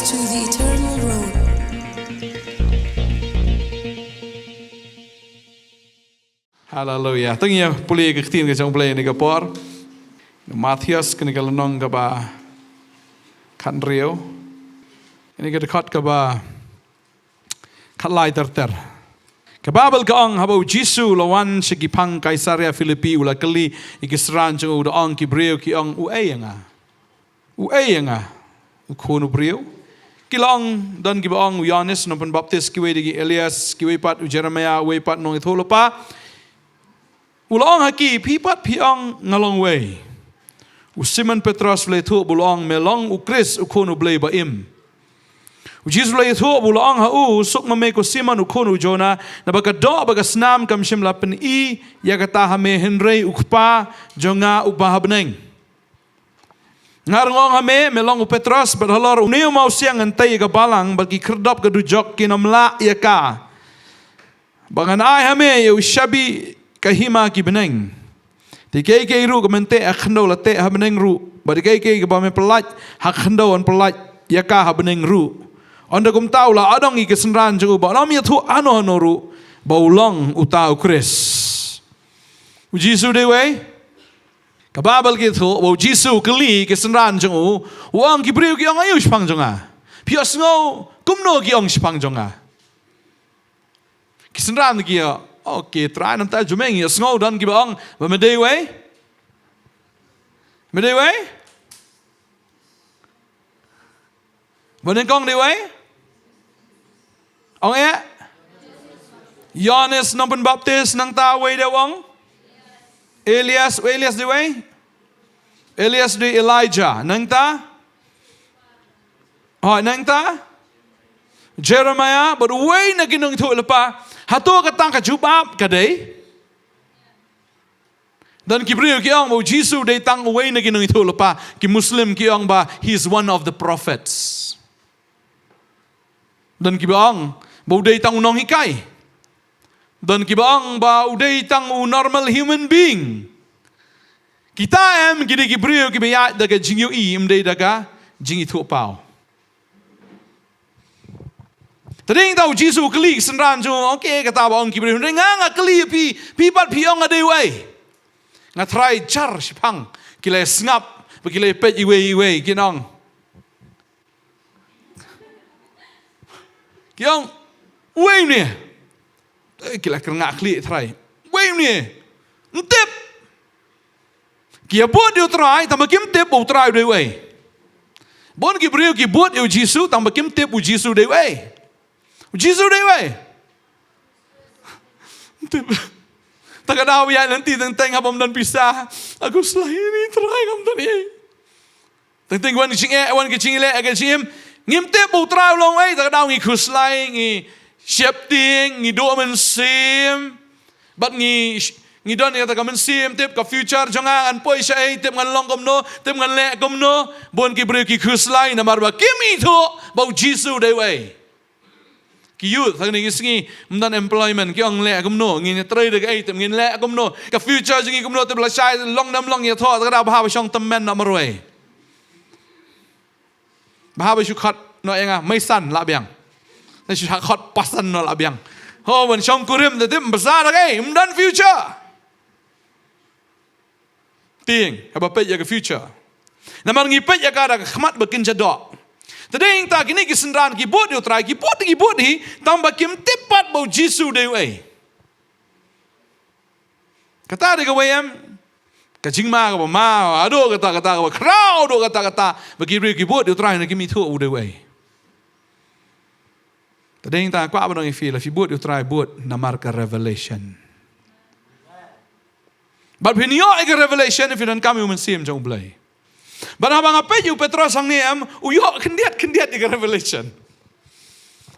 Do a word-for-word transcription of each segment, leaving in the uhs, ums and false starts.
To the eternal road. Haleluya. To ngin ïa pule ka ktien ka jong U Blei ha kane ka por. Mathaios kane ka lynnong kaba khathynriew. Kane ka dkhot kaba khatlai ter ter. Ka Baibl ka ong, haba u Jisu u la wan sha ki phang Kaisaria Philippi, u la kylli ïa ki synran jong u, u da ong, ki briew ki ong uei ïa nga? Uei ïa nga? U Khun u briew? Ki la ong, don kiba ong u Ïoannis u nongpynbaptis, kiwei de ki Elias, kiwei pat u Jeremaïah, uwei pat u nongïathuhlypa. U la ong ha ki, phi pat phi ong nga long uei? U Simon Petros u la ïathuh bad u la ong, me long u Khrist, u Khun u Blei ba im. U Jisu u la ïathuh bad u la ong ha u, suk ma me ko Simon u khun u Jona, naba ka doh bad ka snam kam shym la pyni ïa kata ha me, hynrei u Kpa jong nga uba ha bneng. Nga ruh nga ong ha me, me long u Petros, bad halor une u mawsiang ngan tei ïa ka balang, bad ki khyrdop ka dujok kin ym lah ïa ka. Bad ngan ai ha me ïa u shabi ka hima ki bneng. Te kiei kiei ruh kaba men teh ha khyndew la teh ha bneng ruh, bad kiei kiei kaba men pyllait ha khyndew yn pyllait ïa ka ha bneng ruh. Ynda kumta u la adong ïa ki synran jong u ba ym ïathuh hano hano ruh ba u long uta u Khrist. U Jisu dei uei? Ka Baibl ka ïathuh ba u Jisu u kylli ki synran jong u, u ong, ki briew ki ong aïu shaphang jong nga? Phi ïohsngew kumno ki ong shaphang jong nga? Ki synran ki ong, okay Trai, namar ta jumeng ïohsngew, don kiba ong ba me dei uei? Me dei uei? Ba nyngkong dei uei? Ong eh? Ïoannis nongpynbaptis, nangta uwei dei u ong? Elias, Elias dei uei? Elias dei Elijah, nangta? Hooid, nangta? Jeremiah, bad uwei na ki nongïathuhlypa. Hato kata ka jubab ka dei? Don ki briew ki ong ba u Jisu dei tang uwei na ki nongïathuhlypa, ki Muslim ki ong ba he is one of the prophets. Don kiba ong ba u dei tang u nonghikai. Don kiba ong ba u dei tang u normal human being. Kita em ki dei ki briew kiba ïaid da ka jingïohi, ym dei da ka jingïathuhpaw. Te dei ta u Jisu u kylli ki synran jong u, okay, kata ba ong ki briew, hynrei nga, nga kylli ïa phi, phi pat phi ong nga dei uei? Nga tharai jar shaphang ki la sngap bad ki la peit iwei iwei, kin ong, ki ong, uei une? Eh, ki la kyrngah khlieh, tharai, uei une? Ym tip. Ki ïa bud ïa u Trai tang ba kim tip ba u Trai u dei uei. Bun ki briew ki bud ïa u Jisu tang ba kim tip u Jisu u dei uei. U Jisu u dei uei? Ym tip. Ta ka daw ïa lynti teng teng haba ym don pisa. Nga khuslai ïa u Trai, ngam don ei. Teng teng wan ka jingeh, wan ka jingleh, ka jingim. Ngim tip ba u Trai u long uei, ta ka daw ngi khuslai, ngi sheptieng, ngi duh mynsiem. Bad ngi, ngi don ïa kata ka mynsiem, tip ka future jong nga, ngan poi shaei, tip ngan long kumno, tip ngan leh kumno. Bun ki briew ki khuslai namar ba kim ithuh ba u Jisu u dei uei. Ki youth ha kine ki sngi ym don employment, ki ong leh kumno, ngin ïatrei da kaei, tip ngin leh kumno, ka future jong ngi kumno, tip lashai long ne ym long, ïathoh, ta ka daw ba hap shong tymmen noh marwei. Ba hap shu khot noh ïa nga, meisan lah biang. Ne shu khot pasan noh lah biang. Ho, ban shong kurim te tip ym bsa da kaei, ym don future. Tieng, haba peit ïa ka future. Namar ngi peit ïa ka da ka khmat ba kin jadok. Te dei ta kine ki synran ki bud ïa u Trai, ki bud, ki bud hi, tang ba kim tip pat ba u Jisu u dei uei. Kata dei kawei em, ka jingma kaba ma, haduh kata, kata kaba khraw, haduh kata, kata, ba ki briew ki bud ïa u Trai hynrei kim ithuh u dei uei. Te dei ta kwah ban ong ïa phi, la phi bud ïa u Trai, bud namar ka revelation. Bad phin ïoh ïa ka revelation phin donkam ïa u Mynsiem jong u Blei. Bad haba nga peit ïa u Petros hangne em, u ïoh khyndiat khyndiat ïa ka revelation.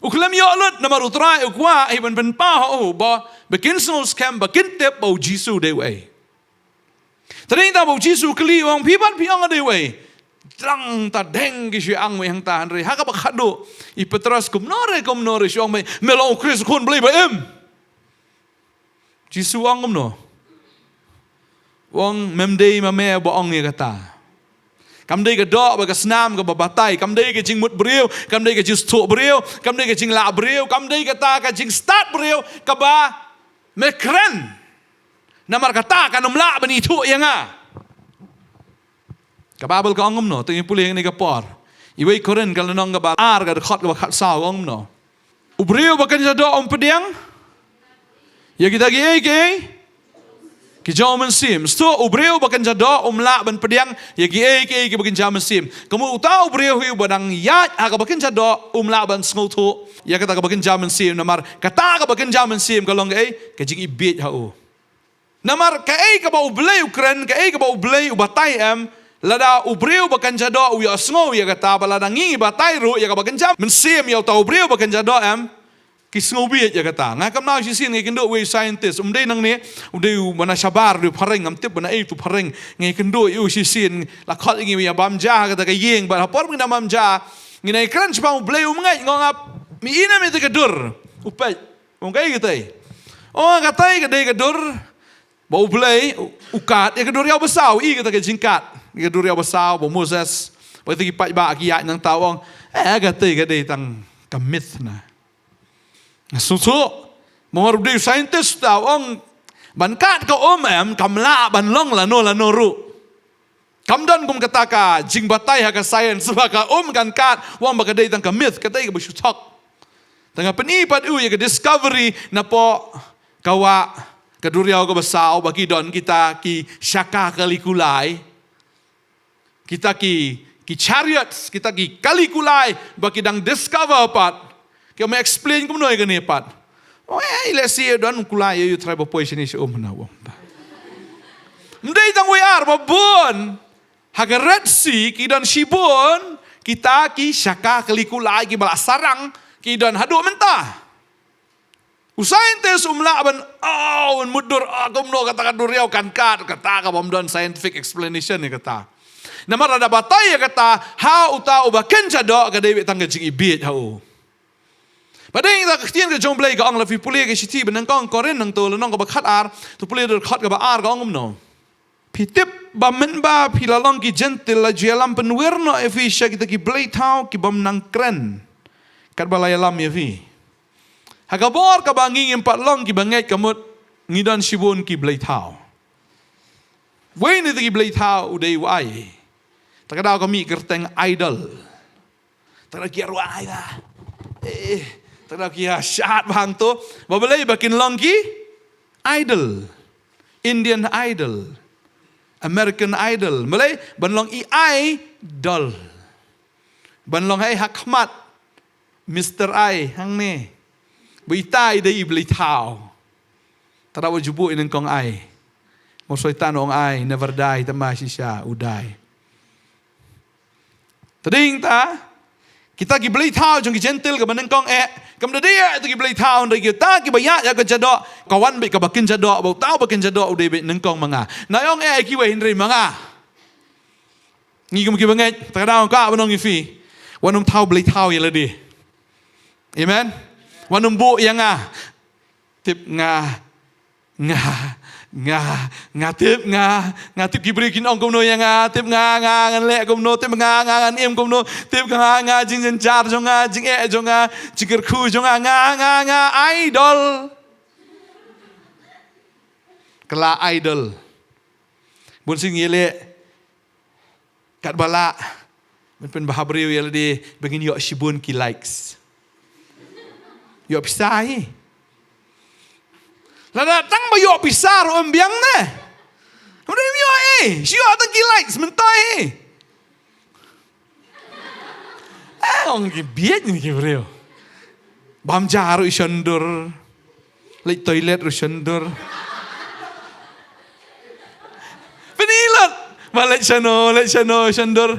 U khlem ïoh lut namar u Trai u kwah hi ban pynpaw ha u ba, ba kin sngewskhem, ba kin tip ba u Jisu u dei uei. Te dei ta ba u Jisu u kylli, u ong, phi pat phi ong nga dei uei? Dang ta deng ki shu ong uei hangta, hynrei ha kaba khatduh, i Petros kumno re kumno re shu ong, me, me long u Khrist, u Khun u Blei ba im. Jisu u ong kumno? U ong, mem dei ma me ba ong ïa kata. Kam dei ka doh bad ka snam kaba batai. Kam dei ka jingmut briew. Kam dei ka jingstad briew. Kam dei ka jinglah briew. Kam dei kata ka jingstad briew kaba me kren. Namar kata kan ym lah ban ithuh ïa nga. Ka Baibl ka ong kumno, to ngin pule ïa kane ka por. Iwei Korinth ka lynnong kaba ar ka dkhot kaba khatsaw ka ong kumno. U briew ba kynja doh um pdiang ïa kita kiei kiei ki jong u mynsiem. Shuh u briew ba kynja doh um lah ban pdiang ïa kiei kiei kiba kynja mynsiem. Ka mut uta u briew hi uba dang ïaid ha kaba kynja doh um lah ban sngewthuh ïa kata kaba kynja mynsiem, namar kata kaba kynja mynsiem ka long kaei, ka jingibit ha u. Namar kaei kaba U Blei u kren, kaei kaba U Blei u batai em, lada u briew ba kynja doh u ïohsngew ïa kata, bad lada ngi batai ruh ïa kaba kynja mynsiem ïa uta u briew ba kynja doh em, ki sngewbit ïa kata. Nga kynmaw shisien nga ïakynduh wei u scientist, um dei nangne, u dei u ba na shabar, u dei u phareng, ngam tip ba na ei utu u phareng, nga ïakynduh ïa u shisien, la khot ïa ngi ïa bam ja ha kata ka ïing, bad ha por ba ngi dang bam ja, ngi nang ïakren shaphang U Blei, um ngeit, nga ong ap, me i ne me te ka dur, u peit. Ong kaei katai? Ong katai ka dei ka dur ba U Blei u, u kat ïa ka duriaw basaw, i kata ka jingkat ïa ka duriaw basaw ba u Moses, ba kita ki paidbah ki ïaid nangta, u ong, eh, katai ka dei tang ka myth na. Nga sngewthuh, namar u dei u scientist uta, u ong ban kat ka um em, kam lah ban long lano lano ruh. Kam don kum kata ka jingbatai ha ka science ba ka um kan kat, u ong ba ka dei tang ka myth, ka dei kaba shu thok. Te nga pyni pat ïa u ïa ka discovery napoh ka wah ka duriaw kaba saw, ba ki don kita ki shaka kali kulai, kita ki, ki chariots, kita ki kali kulai ba ki dang discover pat. Ki ong me explain kumno ïa kane pat. Ong, eh, lehse don kulai ïa u trai ba poi shane sha um na, u ong. Ym dei tang wei ar, ba bun ha ka Red Sea ki don shibun kita ki shaka kali kulai kiba la sarang, ki don haduh mynta. U scientist um lah ban, oh, un mutdur, oh, kumno kata ka duriaw kan kat, kata ka bym don scientific explanation ïa kata. Namar lada batai ïa kata ha uta uba kynja doh, ka dei beit tang ka jingibit ha u. Bad dei ïa kata ka ktien ka jong U Blei ka ong, la phi pule ka shithi ba nyngkong Korinth nangto, lynnong kaba khatar, to pule dkhot kaba ar, ka ong kumno. Phi tip ba mynba phi la long ki Jentil la ju ïalam pynwir noh ïa phi sha kita ki blei thaw ki bym nang kren, katba la ïalam ïa phi. Ha ka bor kaba ngi ngim pat long kiba ngeit, ka mut ngi don shibun ki blei thaw. Wei na kita ki blei thaw u dei u ai. Ta ka daw ka mih kyrteng idol. Ta ka daw ki ïaroh ai ba, eh, ta ka daw ki ïa shad ba hangto. Ba balei? Ba kin long ki idol. Indian Idol, American Idol. Balei? Ban long i idol. Ban long, hei, ha khmat Mister Ai hangne. Ba ita i dei i blei thaw. Ta ka daw ba ju buh i nyngkong ai. Mo soitan u ong ai never die, te ma shisha u die. Ta dei ta kita ki blei thaw jong ki Jentil kaba nyngkong, eh, kam da dei, eh, ta ki blei thaw, hynrei kita kiba ïaid ïa ka kynja doh, ka wan beit kaba kynja doh, ba uta uba kynja doh u dei beit nyngkong ma nga. Nai ong, eh, kiwei hynrei ma nga. Ngi kum kiba ngeit, ta ka daw ka ban ong ïa phi, wat nym thaw blei thaw ïa lade. Amen. Wat nym buh ïa nga. Tip nga, nga, nga, nga tip nga, nga tip ki briew kin ong kumno ïa nga, tip nga, nga ngan leh kumno, tip nga, nga ngan im kumno, tip nga, nga jingjynjar jong nga, jingeh jong nga, jingkyrkhu jong nga, nga, nga, nga idol. Kylla idol. Bun sien ngi leh katba lah ban pynbha briew ïa lade ba ngin ïoh shibun ki likes. Ïoh pisa hi. Lada tang ba ïoh pisa ruh ym biang ne. Ym dei ym ïoh hi. Shu ïoh tang ki likes mynta hi. Eh, ong ki bieit ngi ki briew. Bam ja ruh i shon dur. Leit toilet ruh shon dur. Pynilot. Ba leit shano, leit shano, shon dur.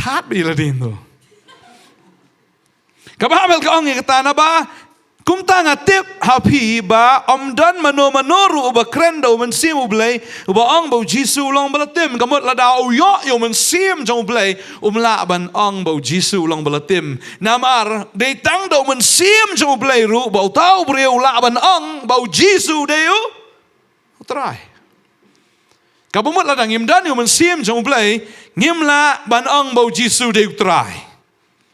That ba ïa lade to. Ka Baibl ka ong ïa kata, naba kumta nga tip ha phi ba ym don mano mano ruh uba kren da u Mynsiem U Blei uba ong ba u Jisu u long ba la tim. Ka mut lada u ïoh ïa u Mynsiem jong U Blei um lah ban ong ba u Jisu u long ba la tim. Namar dei tang da u Mynsiem jong U Blei ruh ba uta u briew u lah ban ong ba u Jisu u dei u Trai. Kaba mut lada ngim don ïa u Mynsiem jong U Blei, ngim lah ban ong ba u Jisu dei u Trai.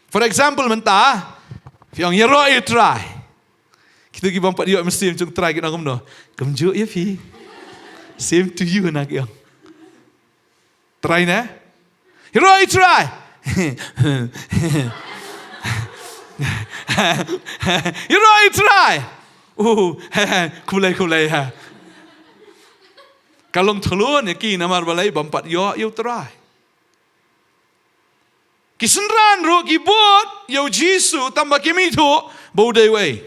For example, mynta phi ong, "Ïaroh ïa u Trai." Kito ki bym pat ïoh Mynsiem jong u Trai kin ong kumno? Kumjuh ïa phi. Same to you, na ki ong. Trai ne? Ïaroh ïa u Trai. Ïaroh ïa u Trai. Uh, khublei, khublei ha. Ka long thlun ïa ki namar balei? Bym pat ïoh ïa u Trai. Ki synran ruh ki bud ïa u Jisu tang ba kim ithuh ba u dei uei.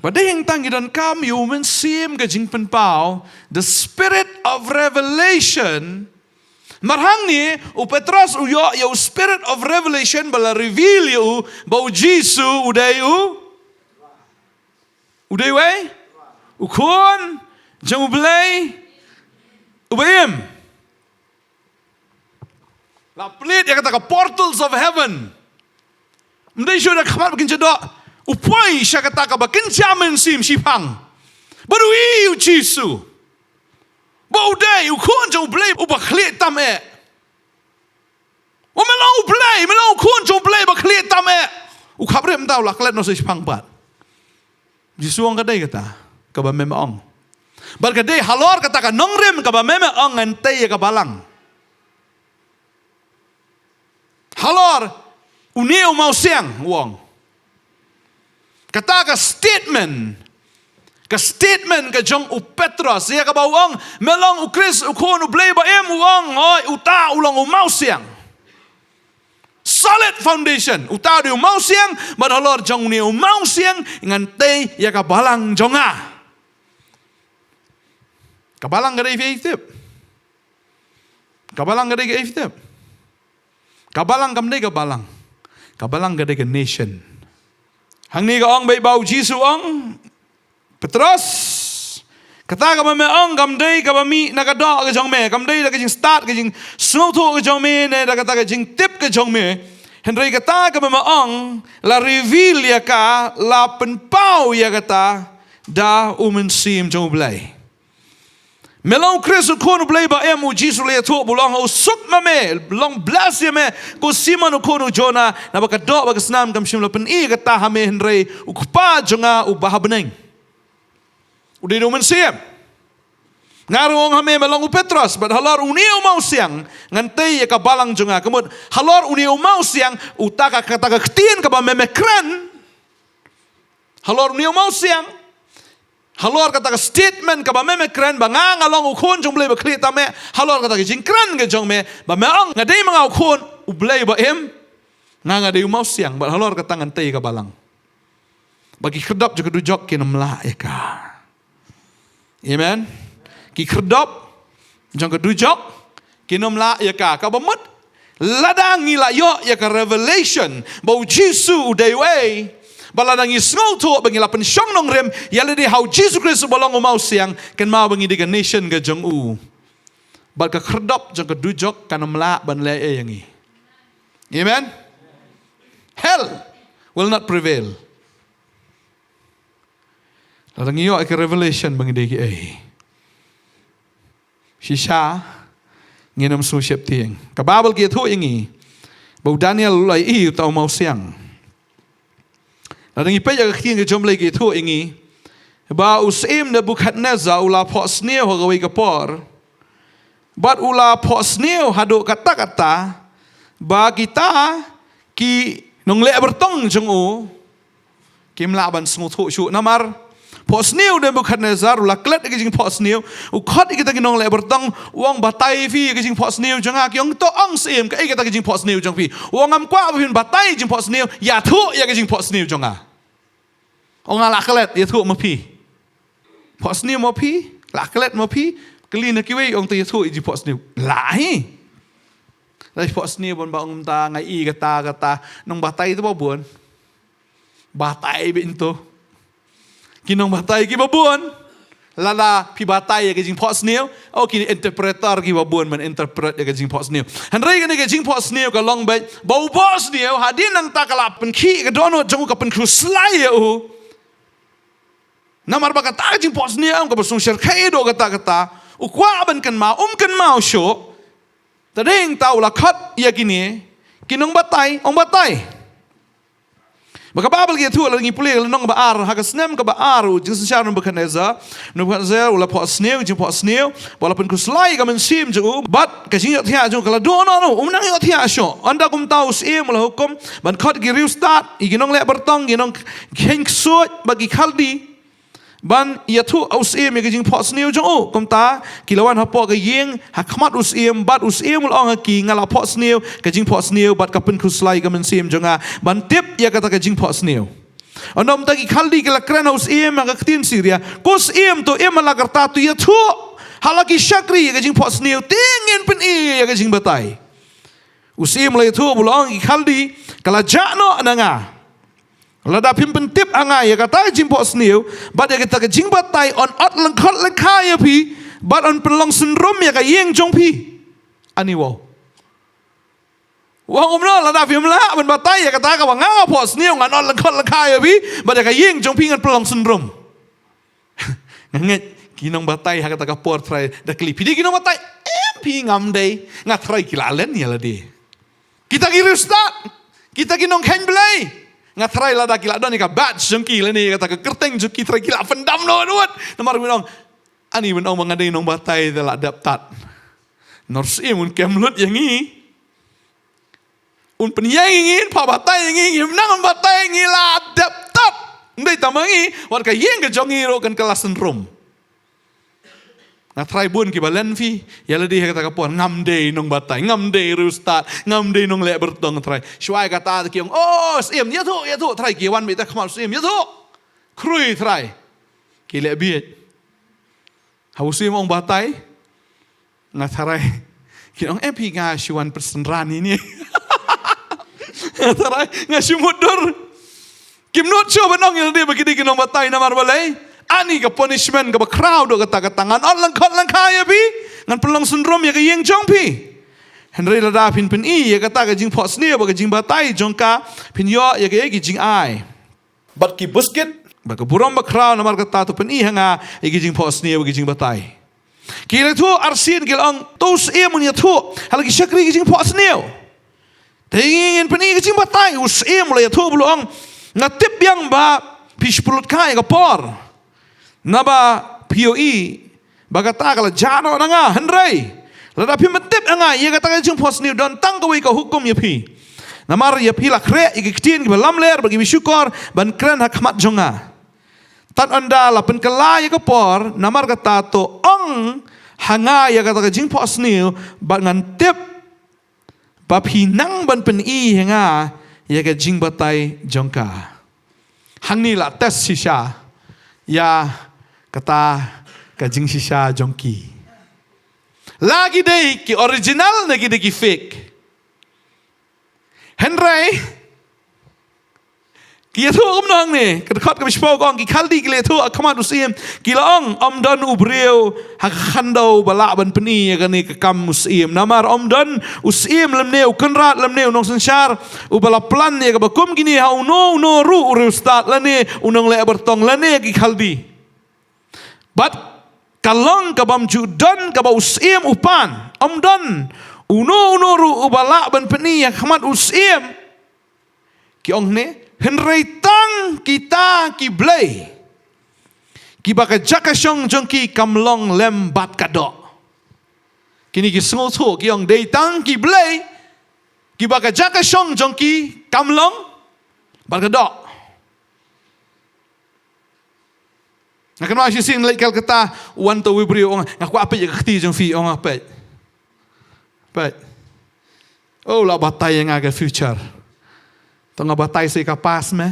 Ba dei hangta ngi donkam ïa u Mynsiem ka jingpynpaw, the spirit of revelation. Mar hangne u Petros u ïoh ïa u spirit of revelation ba la reveal ïa u ba u Jisu u dei u, u dei uei? U Khun jong U Blei uba im. La plie ïa kata ka portals of heaven. Ym dei shuh da khmat ba kin shu doh. U poi sha kata kaba kin jam mynsiem shiphang. Bad u ïohi ïa u Jisu ba u dei u Khun jong U Blei uba khlieh tam eh. U, me long U Blei, me long u Khun jong U Blei ba khlieh tam eh. U khapbrip mynta u la klet noh sa shiphang pat. Jisu ong ka dei kata kaba me me ong. Bad ka dei halor kata ka nongrim kaba me me ong ngan tei ïa ka balang. Halor une u mawsiang, u ong. Kata ka statement, ka statement ka jong u Petros ïa kaba u ong, "Me long u Khrist, u Khun U Blei ba im," u ong, "Hooid, uta u long u mawsiang." Solid foundation. Uta u dei u mawsiang, bad halor jong une u mawsiang ngan tei ïa ka balang jong nga. Ka balang ka dei, phi tip? Ka balang ka dei kaei, phi tip? Ka balang kam dei ka balang. Ka balang ka dei ka nation. Hangne ka ong beit ba u Jisu u ong, Petros, kata kaba me ong kam dei kaba mih na ka doh ka jong me, kam dei da ka jingstad, ka jingsngewthuh ka jong me, ne da kata ka jingtip ka jong me. Hynrei kata kaba me ong la reveal ïa ka, la pynpaw ïa kata da u Mynsiem jong U Blei. Me long u Khrist, u Khun U Blei ba im, u Jisu u la ïathuh bad u ong, u suk ma me, long blessed ïa me ko Simon u khun u Jona, naba ka doh bad ka snam kam shym la pyni kata ha me, hynrei u Kpa jong nga uba ha bneng. U dei da u Mynsiem. Nga ruh nga ong ha me, me long u Petros, bad halor une u mawsiang ngan tei ïa ka balang jong nga. Ka mut halor une u mawsiang, uta ka, kata ka ktien kaba me me kren. Halor une u mawsiang, halor kata ka statement kaba me me kren ba nga, nga long u Khun jong U Blei ba khlieh tam eh, halor kata ka jingkren ka jong me ba me ong nga dei ma nga u Khun U Blei ba im, nga, nga dei u mawsiang, bad halor kata ngan tei ïa ka balang. Ba ki khyrdop jong ka dujok kin ym lah ïa ka. Amen. Ki khyrdop jong ka dujok kin ym lah ïa ka. Kaba mut, lada ngi la ïoh ïa ka revelation ba u Jisu u dei uei, ba lada ngi sngewthuh, ba ngi la pynshong nongrim ïa lade ha u Jisu Khrist uba long u mawsiang, kynmaw ba ngi dei ka nation ka jong u. Bad ka khyrdop jong ka dujok kan ym lah ban leh ei ïa ngi. Amen. Hell will not prevail. Lada ngi ïoh ïa ka revelation ba ngi dei kiei, shisha ngin ym sngewsheptieng. Ka Baibl ka ïathuh ïa ngi ba u Daniel u la ïohi uta u mawsiang. Lada ngi peit ïa ka ktien ka jong U Blei ka ïathuh ïa ngi ba u syiem Nebukhadnessar u la phohsniew ha kawei ka por. Bad u la phohsniew haduh katta katta ba kita ki nongleh byrtong jong u kim lah ban sngewthuh shuh. Namar phohsniew Nebukhadnessar, u la klet ïa ka jingphohsniew, u khot ïa kita ki nongleh byrtong, u ong, "Batai phi ïa ka jingphohsniew jong nga." Ki ong, "To ong syiem, kaei kata ka jingphohsniew jong phi?" U ong, "Ngam kwah ba phin batai jingphohsniew, ïathuh ïa ka jingphohsniew jong nga." Ong, "Nga la klet, ïathuh ma phi." Phohsniew ma phi, la klet ma phi, kylli na kiwei, ong, "To ïathuh ïa ka jingphohsniew." Lah hi. Lah phohsniew ban ba ong, "Mynta nga i kata kata." Nongbatai te ba bun. Batai beit to. Ki nongbatai kiba bun. Lada phi batai ïa ka jingphohsniew, oh, ki interpreter kiba bun ban interpret ïa ka jingphohsniew. Hynrei kane ka jingphohsniew ka long beit ba u phohsniew, hadien nangta ka la pynkhih ka dohnud jong u, ka pynkhuslai ïa u. Namar ba kata ka jingphohsniew ong kaba sngewsarong ïa u kata kata. U kwah ban kynmaw, um kynmaw shuh. Te hangta u la khot ïa kine ki nongbatai, ong batai. Ba ka Baibl ka ïathuh, la ngi pule lynnong ba ar, ha ka snem kaba ar u jingsynshar Nebuchadnezzar. Nebuchadnezzar u la phohsniew, jingphohsniew, ba la pynkhuslai ïa ka mynsiem jong u, bad ka jingïohthiah jong u ka la duh noh noh, um nang ïohthiah shuh. Ynda kumta u syiem u la hukum ban khot ki riewstad, ïa ki nongleh bartong, ki nongkheiñ ksuid, bad ki Khaldi, ban ïathuh ha u syiem ïa ka jingphohsniew jong u. Kumta ki la wan hapoh ka ïing ha khmat u syiem, bad u syiem u la ong ha ki, nga la phohsniew ka jingphohsniew bad ka pynkhuslai ka mynsiem jong nga ban tip ïa kata ka jingphohsniew. Ynda kumta ki Khaldi ki la kren ha u syiem ha ka ktien Syria, ko syiem, to im ha la ka rta, to ïathuh ha la ki shakri ïa ka jingphohsniew, te ngin pyni ïa ka jingbatai. U syiem u la ïathuh bad u la ong ha ki Khaldi, ka la jah noh na nga. Lada phim pyntip ha nga ïa kata ka jingphohsniew bad ïa kata ka jingbatai, yn ot lyngkhot lyngkhai ïa phi bad yn pynlong synrum ïa ka ïing jong phi. Ani wow. Wow, kumno lada phim lah ban batai ïa kata kaba nga nga phohsniew, ngan ot lyngkhot lyngkhai ïa phi bad ïa ka ïing jong phi ngan pynlong synrum. Nga ngeit ki nongbatai ha kata ka por, Trai da kylli, phi dei ki nongbatai? Em, phi, ngam dei. Nga tharai ki la len ïa lade. Kita ki riewstad, kita ki nongkheiñ Blei, nga tharai lada ki la don ïa ka badge jong ki lane ïa kata ka kyrteng jong ki, tharai ki la pyndam noh lut. Namar u ong, ani u ong ba nga dei nongbatai te la dep tat. Nor syiem un kem lut ïa ngi. Un pynïeng ïa ngi, un phah batai ïa ngi, ngim nang batai, ngi la dep tat. Ym dei tang ma ngi, wat ka ïing ka jong ngi ruh kan kylla synrum. Nga tharai bun kiba len phi ïa lade ha kata ka por, ngam dei nongbatai, ngam dei riewstad, ngam dei nongleh bartong, tharai. Shuwa ïa kata te ki ong, oh, syiem, ïathuh, ïathuh, tharai ki wan beit ha khmat syiem, ïathuh. Khrui, tharai. Ki leh bieit. Ha u syiem ong batai, nga tharai kin ong, eh, phi, nga shu wan pynsynran ïa ine. Nga tharai, nga shu mutdur. Kim nud shuh ban ong ïa lade ba ki dei ki nongbatai, namar balei? Ani ka punishment kaba khraw duh katta katta, ngan ot lyngkhot lyngkhai ïa phi, ngan pynlong synrum ïa ka ïing jong phi. Hynrei lada phin pyni ïa kata ka jingphohsniew bad ka jingbatai jong ka, phin ïoh ïa ka, ïa ki jingai bad ki buskit bad ka burom bakhraw, namar kata to pyni ha nga ïa ki jingphohsniew bad ki jingbatai. Ki la ïathuh arsien, ki la ong, to u syiem un ïathuh ha la ki shakri ki jingphohsniew. Te ngin pyni ki jingbatai. U syiem u la ïathuh bad u ong, nga tip biang ba phi shu pynlut kai ïa ka por, naba phi ïohi ba kata ka la jah noh na nga. Hynrei lada phim pyntip ha nga ïa kata ka jingphohsniew, don tang kawei ka hukum ïa phi. Namar ïa phi la khreh ïa ki ktien kiba lamler bad kiba shukor ban kren ha khmat jong nga. Tad ynda la pynkylla ïa ka por, namar kata to ong ha nga ïa kata ka jingphohsniew, bad ngan tip ba phi nang ban pyni ha nga ïa ka jingbatai jong ka. Hangne la test shisha ïa kata ka jingshisha jong ki. La ki dei ki original ne ki dei ki fake? Hynrei ki ïathuh kumno hangne, ka dkhot kaba shiphew ka ong, ki Khaldi ki la ïathuh ha khmat u syiem, ki la ong, ym don u briew ha ka khyndew ba lah ban pyni ïa kane ka kam u syiem. Namar ym don u syiem lymne u kynrad lymne u nongsynshar uba la plan ïa kaba kum kine ha uno uno ruh u riewstad lane u nongleh bartong lane ki Khaldi. Bad ka long ka bym ju don kaba u syiem u pan. Ym don uno uno ruh uba lah ban pyni ha khmat u syiem. Ki ong ne, hynrei tang kita ki blei kiba ka jaka shong jong ki kam long lem bad ka doh. Kine ki sngewthuh, ki ong dei tang ki blei kiba ka jaka shong jong ki kam long bad ka doh. Nga kynmaw shisien leit Kolkata, wan uto u briew, ong, nga kwah peit ïa ka kti jong phi, ong, nga peit. Peit. Oh, la batai ïa nga ka future. To nga batai sa ïa ka past me.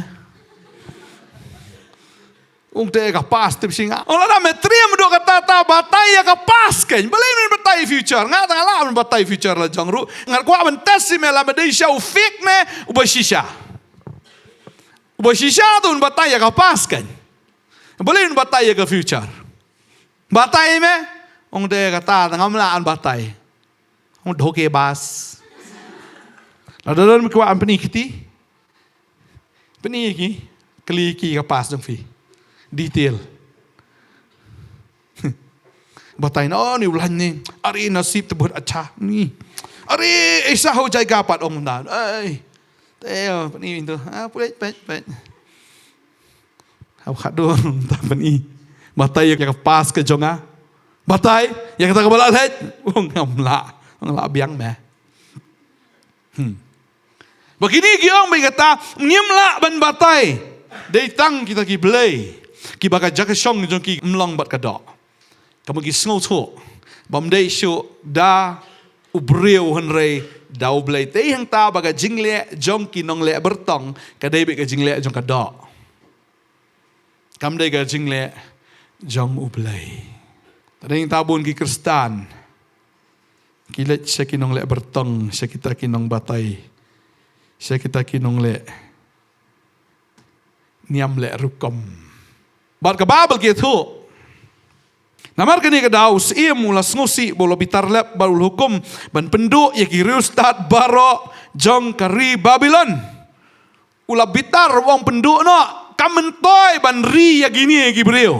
Ong te ka past tip shi nga. Ong lada me triem duh katta katta batai ïa ka past kein. Balei men batai future? Nga tang lah men batai future la jong ruh. Nga kwah ban test ïa me lada me dei shisha u fake ne uba shisha. Uba shisha to un batai ïa ka past kein. Balei un batai ïa ka future? Batai me? Ong te kata, te ngam lah un batai. Ong dhokebaz. Lada don me kwah ban pyni kti, pyni ki, kylli ki ka past jong phi. Detail. Batai na, "Oh, ni u lain ni. Are nasib te bud acha ni. Are, isa ho jaiga pat ong na. Ai. Te, oh, pyni tu. Ah, peit, peit, peit." Hau khador, ta pyni. Batai ïa ka pass ka jong nga. Batai, ïa kata kaba la leit. Ong ngam lah. Ngam lah biang meh. Hmm. Ba kine ki ong ba kata, ngim lah ban batai. Dei tang kita ki blei. Kiba ka jaka shong jong ki ym long bad ka doh. Ka mut ki sngewthuh. Bym dei shuh da u briew hynrei da U Blei. Te hangta ba ka jingleh jong ki nongleh byrtong, ka dei beit ka jingleh jong ka doh. Kam dei ka jingleh jong U Blei. Te hangta bun ki Khristan ki leit sha ki nongleh byrtong, sha kita ki nongbatai, sha kita ki nongleh niam leh rukom. Bad ka Baibl ka ïathuh. Namar kane ka daw u syiem u la sngewsih bad u la bitar lep bad u la hukum ban pynduh ïa ki riewstad baroh jong ka ri Babilon. U la bitar, u ong pynduh noh, kam myntoi ban ri ïa kine ki briew.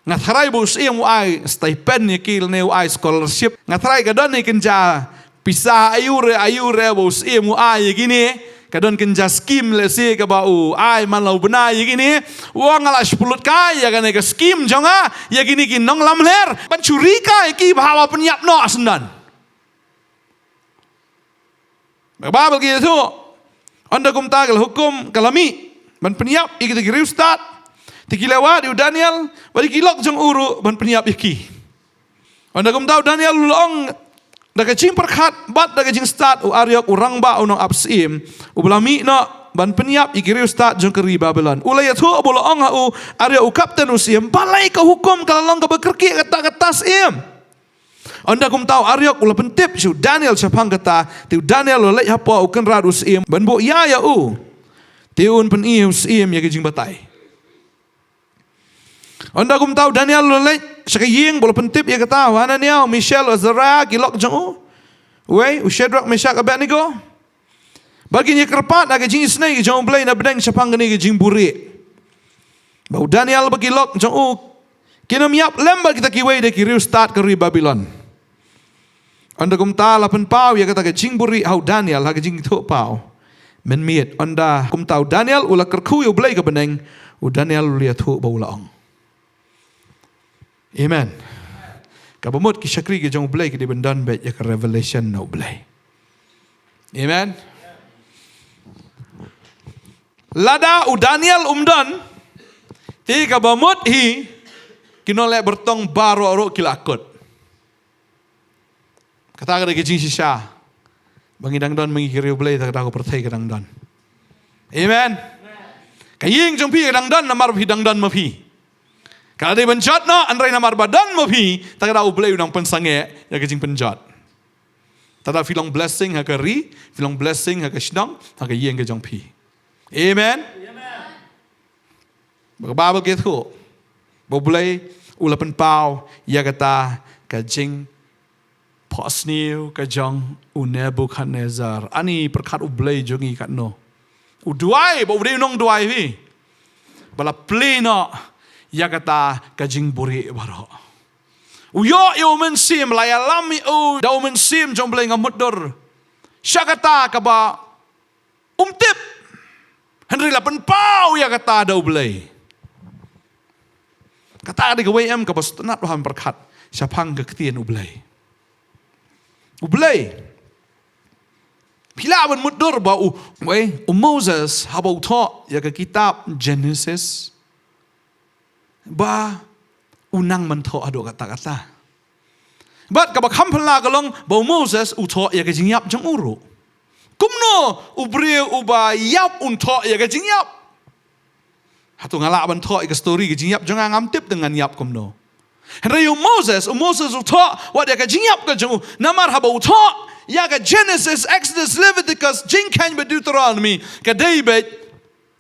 Nga tharai ba u syiem u ai stipend ïa ki lane u ai scholarship. Nga tharai ka don ïa kynja pisa aiu re aiu re ba u syiem u ai ïa kine. Ka don kynja skim lehse kaba u ai man la u bnai ïa kine. U ong nga la shu pynlut kai ïa kane ka skim jong nga ïa kine ki nonglamler ban shu ri kai ïa ki ba haba pynïap noh syndon. Ka Baibl ka ïathuh, ynda kumta ka la hukum, ka la mih ban pynïap ïa kita ki riewstad. Te ki la wad ïa u Daniel bad ïa ki lok jong u ruh ban pynïap ïa ki. Ynda kumta u Daniel u la ong da ka jingpyrkhat bad da ka jingstad, u Ariok u rangbah u nongap syiem uba la mih noh ban pynïap ïa ki riewstad jong ka ri Babilon. U la ïathuh bad u la ong ha u Ariok u kapten u syiem, balei ka hukum ka la long kaba kyrkieh kata kata syiem? Ynda kumta u Ariok u la pyntip sha u Daniel shaphang kata, te u Daniel u la leit hapoh u kynrad u syiem ban buh ïa ïa u. Te un pyni u syiem ïa ka jingbatai. Ynda kumta u Daniel u la leit sha ka ïing bad u la pyntip ïa kata ha u Hananiah, u Mishael, u Azariah, ki lok jong u. Wei, u Shadrach, Meshach, Abednego. Ba kin ïa kyrpad ha ka jingisynei ka jong U Blei na bneng shaphang kane ka jingbuhrieh. Ba u Daniel bad ki lok jong u kin ym ïap lem bad kita kiwei de ki riewstad ka ri Babilon. Ynda kumta la pynpaw ïa kata ka jingbuhrieh ha u Daniel ha ka jingithuhpaw mynmiet. Ynda kumta u Daniel u la kyrkhu ïa U Blei ka bneng, u Daniel u la ïathuh bad u la ong. Amen. Kaba mut ki shakri ki jong U Blei ki dei ban don beit ïa ka revelation na U Blei. Amen. Lada u Daniel um don, te kaba mut hi ki nongleh byrtong baroh ruh ki la kut. Kata ka dei ka jingshisha ba ngi dang don ma ngi ki riewblei, kata ka pyrthei ka dang don. Amen. Ka ïing jong phi ka dang don namar phi dang don ma phi. Ka la dei ban jot noh, hynrei namar ba don ma phi, kata U Blei u dang pynsangeh ïa ka jingpynjot. Kata phi long blessing ha ka ri, phi long blessing ha ka shnong, ha ka ïing ka jong phi. Amen. Ba ka Baibl ka ïathuh ba U Blei u la pynpaw ïa kata ka jingphohsniew ka jong u Nebukhadnessar. Ani pyrkhat U Blei jong ngi katno. U duwai, ba u dei u nongduwai hi. Ba la plie noh ïa kata ka jingbuhrieh baroh. U ïoh ïa u mynsiem, la ïalam ïa u da u mynsiem jong U Blei, ngam mutdur. Sha kata kaba um tip. Hynrei la pynpaw ïa kata da U Blei. Kata ka dei kawei em kaba sngewtynnat ba pyrkhat shaphang ka ktien U Blei. U Blei. Phi lah ban mutdur ba u, wei, u Moses haba u thoh ïa ka kitab Genesis. Ba u nang ban thoh haduh katta katta. Bad kaba kham phylla ka long ba u Moses u thoh ïa ka jingïap jong u ruh. Kumno u briew uba ïap un thoh ïa ka jingïap? Hato nga lah ban thoh ïa ka story ka jingïap jong nga? Ngam tip te ngan ïap kumno. Hynrei u Moses, u Moses u thoh wat ïa ka jingïap ka jong u. Namar haba u thoh ïa ka Genesis, Exodus, Leviticus, Jingkheiñ bad Deuteronomy, ka dei beit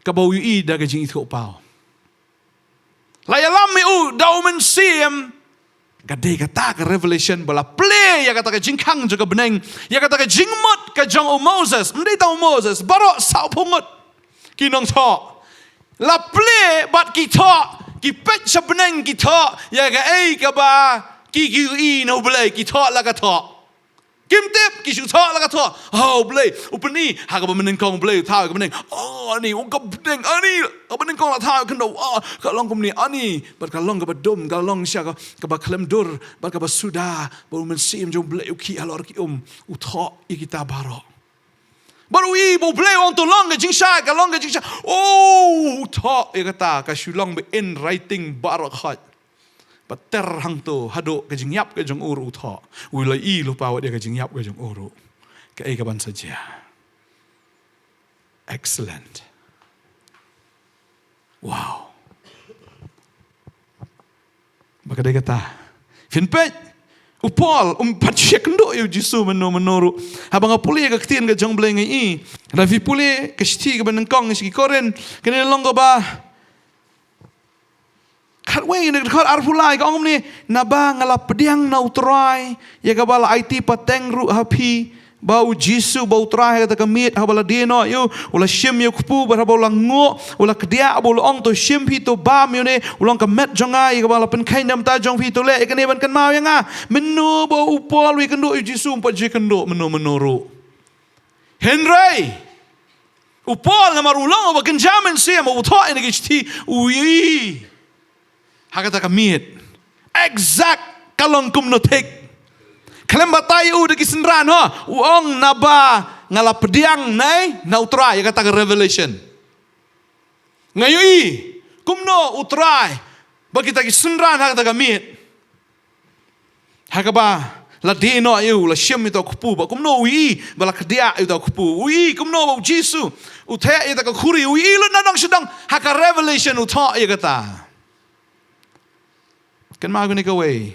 kaba u ïohi da ka jingithuhpaw. La ïalam ïa u da u mynsiem. Ka dei kata ka revelation ba la plie ïa kata ka jingkhang jong ka bneng, ïa kata ka jingmut ka jong u Moses. Ym dei tang u Moses, baroh sawphew ngut ki nongthoh. La plie bad ki thoh Ki peit sha bneng, ki thoh ïa kaei kaba ki, ki ïohi na U Blei, ki thoh la ka thoh. Kim tip, ki shu thoh la ka thoh. Oh, U Blei u pyni ha kaba mynnyngkong, U Blei u thaw ïa ka bneng. Oh, ani, oh, ka bneng, ani, ka bneng kong la thaw ïa ka khyndew. Oh, ka long kumne, ani. Bad ka long kaba dum, ka long sha ka, kaba khlem dur, bad kaba suda, bad U Mynsiem jong U Blei u khih halor ki um, u thoh ïa kita baroh. Bad u ïohi ba U Blei u ong to long ka jingshai, ka long ka jingshai. Oh, u thoh ïa kata, ka shu long ba in writing baroh khoit. Bad ter hangto haduh ka jingïap ka jong u ruh u thoh. U la ïohi lypa wat ïa ka jingïap ka jong u ruh. Kaei kaban sa jia? Excellent. Wow. Ba ka dei kata. Phin peit, u Paul um pat shu ïakynduh ïa U Jisu mynno mynno ruh. Haba nga pule ïa ka ktien ka jong U Blei nga ïohi, lada phi pule ka shithi kaba nyngkong sha ki Korinth, kane long kaba khatwei na ka dkhot arphew lai, ka ong kumne: Naba nga la pdiang na U Trai ïa kaba la aiti pateng ruh ha phi, ba U Jisu ba U Trai ha kata ka miet, haba la die noh ïa u, u la shim ïa u kpu, bad haba u la nguh, u la kdiah, bad u la ong: To shim phi, to bam ïa une, u long ka met jong nga, ïa kaba la pynkheiñ na ka bynta jong phi. To leh ïa kane ban kynmaw ïa nga. Mynno ba u Paul u ïakynduh ïa U Jisu, um pat ju ïakynduh mynno mynno ruh. Hynrei u Paul, namar u long uba kynja mynsiem, u thoh ïa kane ka shithi, u ïohi ha kata ka miet exact ka long kumno thik. Khlem batai ïa u da ki synran, ho, u ong: Naba nga la pdiang na U Trai, ïa kata ka revelation. Nga ïohi kumno U Trai bad kita ki synran ha kata ka miet, ha kaba la die noh ïa u, la shim ïa uta u kpu, bad kumno u ïohi ba la kdiah ïa uta u kpu, u ïohi kumno ba U Jisu u theh ïa kata ka khuri, u ïohi lut na dong sha dong, ha ka revelation u thoh ïa kata. Kynmaw kane kawei.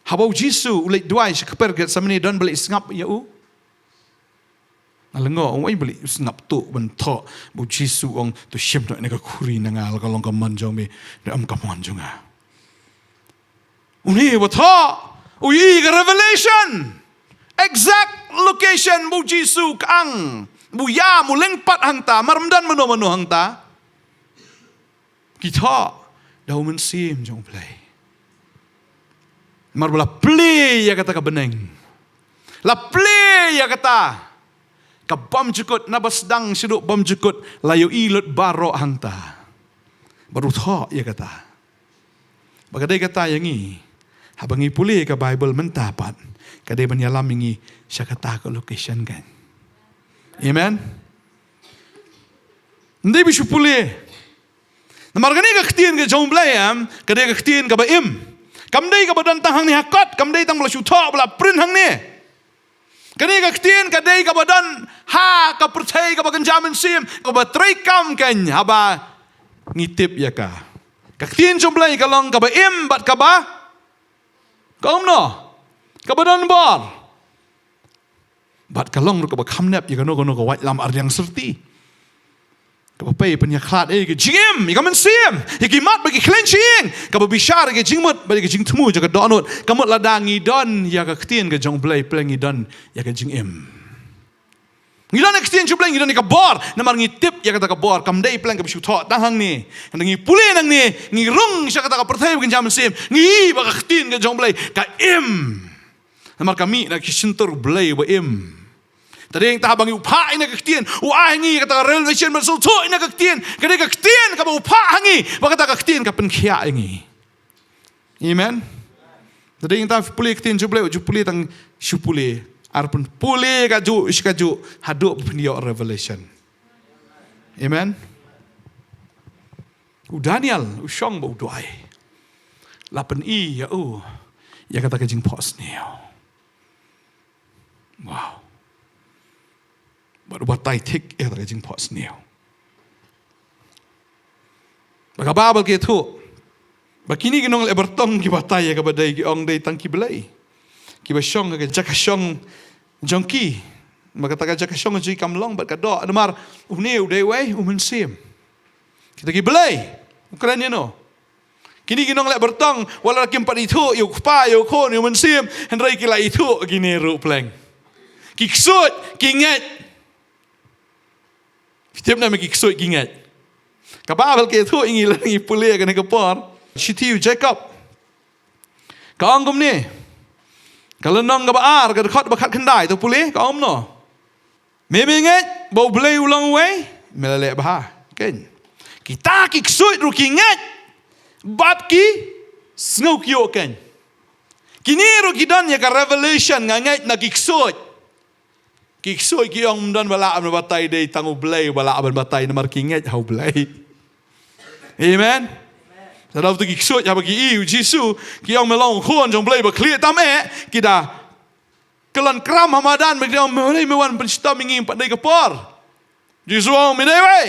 Haba U Jisu u leit duwai sha kper Gethsemane, don ba leit sngap ïa u? Nga lyngngoh, uei ba leit sngap tuh ban thoh ba U Jisu u ong: To shim noh ïa kane ka khuri na nga, la ka long ka mon jong me, ne em ka mon jong nga. Une uba thoh u ïohi ka revelation, exact location ba U Jisu u kang, ba u ïam, u lyngpat hangta, mar ym don mano mano hangta. Ki thoh da U Mynsiem jong U Blei. Namar ba la plie ïa kata ka bneng, la plie ïa kata ka bymjukut, naba sdang shaduh bymjukut la ïohi lut baroh hangta. Bad u thoh ïa kata. Ba ka dei kata ïa ngi, haba ngi pule ka Baibl mynta pat, ka dei ban ïalam ïa ngi sha kata ka location kan. Amen. Ym dei ba shu pule. Namar kane ka ktien ka jong U Blei, em, ka dei ka ktien kaba im. Kam dei kaba don tang hangne ha kot, kam dei tang ba la shu thoh, ba la print hangne. Kane ka ktien ka dei kaba don ha ka pyrthei kaba kynja mynsiem, kaba treikam kan haba ngi tip ïa ka. Ka ktien jong U Blei ka long kaba im bad kaba, ka ong kumno, kaba don bor. Bad ka long ruh kaba kham nep ïa kano kano ka waitlam arliang syrti. Kaba pei pynïakhlad ïa ka jingim, ïa ka mynsiem, ïa ki mat bad ki khlaiñ shyieng, kaba bishar ïa ka jingmut bad ïa ka jingthmu jong ka dohnud. Ka mut lada ngi don ïa ka ktien ka jong U Blei, pleng ngi don ïa ka jingim. Ngi don ïa ka ktien jong U Blei, ngi don ïa ka bor, namar ngi tip ïa kata ka bor, kam dei pleng kaba shu thoh tang hangne. Hynda ngi pule nangne, ngi rung sha kata ka pyrthei ba kynja mynsiem, ngi ïohi ba ka ktien ka jong U Blei ka im. Namar ka mih na ki shyntur U Blei ba im. Te dei tang haba ngi, u phah ïa kane ka ktien, u ai ha ngi kata ka revelation ban sngewthuh ïa kane ka ktien. Ka dei ka ktien kaba u phah ha ngi, ba kata ka ktien ka pynkhiah ïa ngi. Amen. Te dei tang pule ktien jong U Blei, ju pule tang shu pule. Ar pynpule kajuh shi kajuh haduh ba pynïoh revelation. Amen. U Daniel u shong ba u duwai. La pyni ïa u ïa kata ka jingphohsniew. Wow. Bad u batai thik ïa kata ka jingphohsniew. Ba ka Baibl ka ïathuh ba kine ki nongleh bartong ki batai ïa kaba dei, ki ong dei tang ki blei kiba shong ha ka jaka shong jong ki. Ba kata ka jaka shong jong ki kam long bad ka doh, namar une u dei uwei, U Mynsiem. Kita ki blei, u kren ïano? Kine ki nongleh bartong, wat la kim pat ithuh ïa u Kpa, ïa u Khun, ïa U Mynsiem, hynrei ki la ithuh kine ruh pleng. Ki ksuid, ki ngeit. Phi tip ne em ki ksuid, ki ngeit? Ka Baibl ka ïathuh ïa ngi lada ngi pule ïa kane ka por. Shithi u Jakob ka ong kumne, ka lynnong kaba ar, ka dkhot ba khatkhyndai, to pule, ka ong kumno: Me, me ngeit ba U Blei u long uwei, me la leh bha, keiñ. Kita ki ksuid ruh ki ngeit bad ki sngewkyiuh, keiñ. Kine ruh ki don ïa ka revelation, nga ngeit, na ki ksuid. Ki ksuid ki ong, ym don ba lah ban batai, dei tang U Blei ba lah ban batai, namar ki ngeit ha U Blei. Amen. Sa da uto ki ksuid haba ki ïohi ïa u Jisu, ki ong, me long u Khun jong U Blei ba khlieh tam eh, ki da kyllon kram ha madan, ba ki ong, me, balei me wan pynshitom ïa ngi, ym pat dei ka por. Jisu ong, me dei uwei.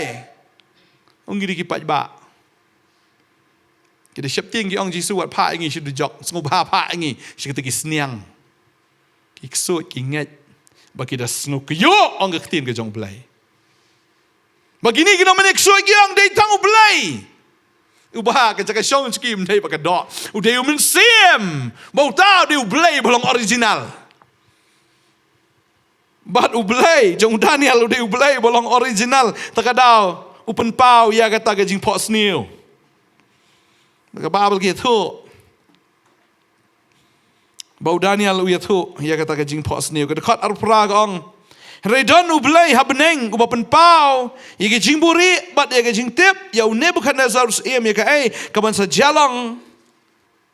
Ong, ngi dei ki paidbah. Ki da sheptieng, ki ong, Jisu, wat phah ïa ngi sha dujok, sngewbha phah ïa ngi sha kita ki sniang. Ki ksuid ki ngeit ba ki da sngewkyiuh, ong ka ktien ka jong U Blei. Ba kine ki nongmane ksuid ki ong, dei tang U Blei uba ha ka jaka shong sha ki, ym dei ba ka doh. U dei U Mynsiem, ba uta u dei U Blei ba long original. Bad U Blei jong u Daniel u dei U Blei ba long original. Ta ka daw u pynpaw ïa kata ka jingphohsniew. Ka Baibl ka ïathuh ba u Daniel u ïathuh ïa kata ka jingphohsniew. Ka dkhot arphew phra ka ong, hynrei don U Blei ha bneng uba pynpaw ïa ka jingbuhrieh bad ïa ka jingtip ïa u Nebukhadnessar u syiem ïa kaei kaban sa jia long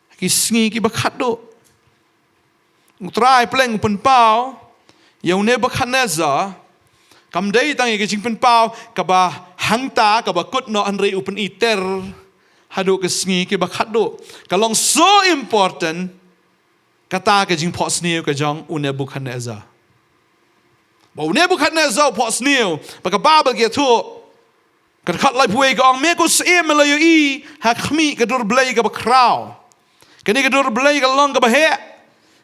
ha ki sngi kiba khatduh. U Trai pleng u pynpaw ïa u Nebukhadnessar, kam dei tang ïa ka jingpynpaw kaba hangta kaba kut noh, hynrei u pyniter haduh ki sngi kiba khatduh. Ka long so important kata ka jingphohsniew ka jong u Nebukhadnessar. Ba u Nebukhadnessar u phohsniew, ba ka Baibl ka ïathuh, ka dkhot laiphew wei ka ong, me ko syiem, me la ïohi ha khmih ka dur blei kaba khraw. Kane ka dur blei ka long kaba heh,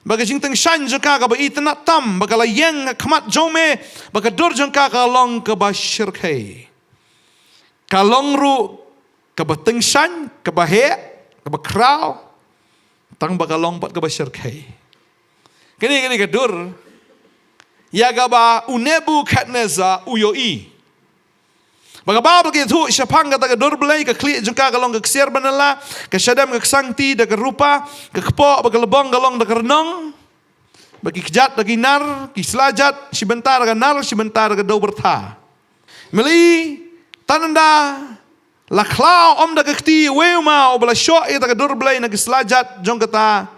ba ka jingtyngshaiñ jong ka kaba itynnad tam, ba ka la ïeng ha khmat jong me, ba ka dur jong ka ka long kaba shyrkhei. Ka long ruh kaba tyngshaiñ, kaba heh, kaba khraw, tang ba ka long pat kaba shyrkhei. Kane, kane ka dur ïa kaba u Nebukhadnessar u ïohi. Ba ka Baibl ka ïathuh shaphang kata ka dur blei, ka khlieh jong ka ka long ka ksiar banylla, ka shadem ka ksangti da ka rupa, ka kpoh bad ka lbong ka long da ka rnong, bad ki kjat da ki nar, ki slajat, shi bynta da ka nar, shi bynta da ka dewbyrtha. Me la i, tang ynda la khlaw ym da ka kti uwei u maw uba la shoh ïa kata ka dur blei na ki slajat jong kata,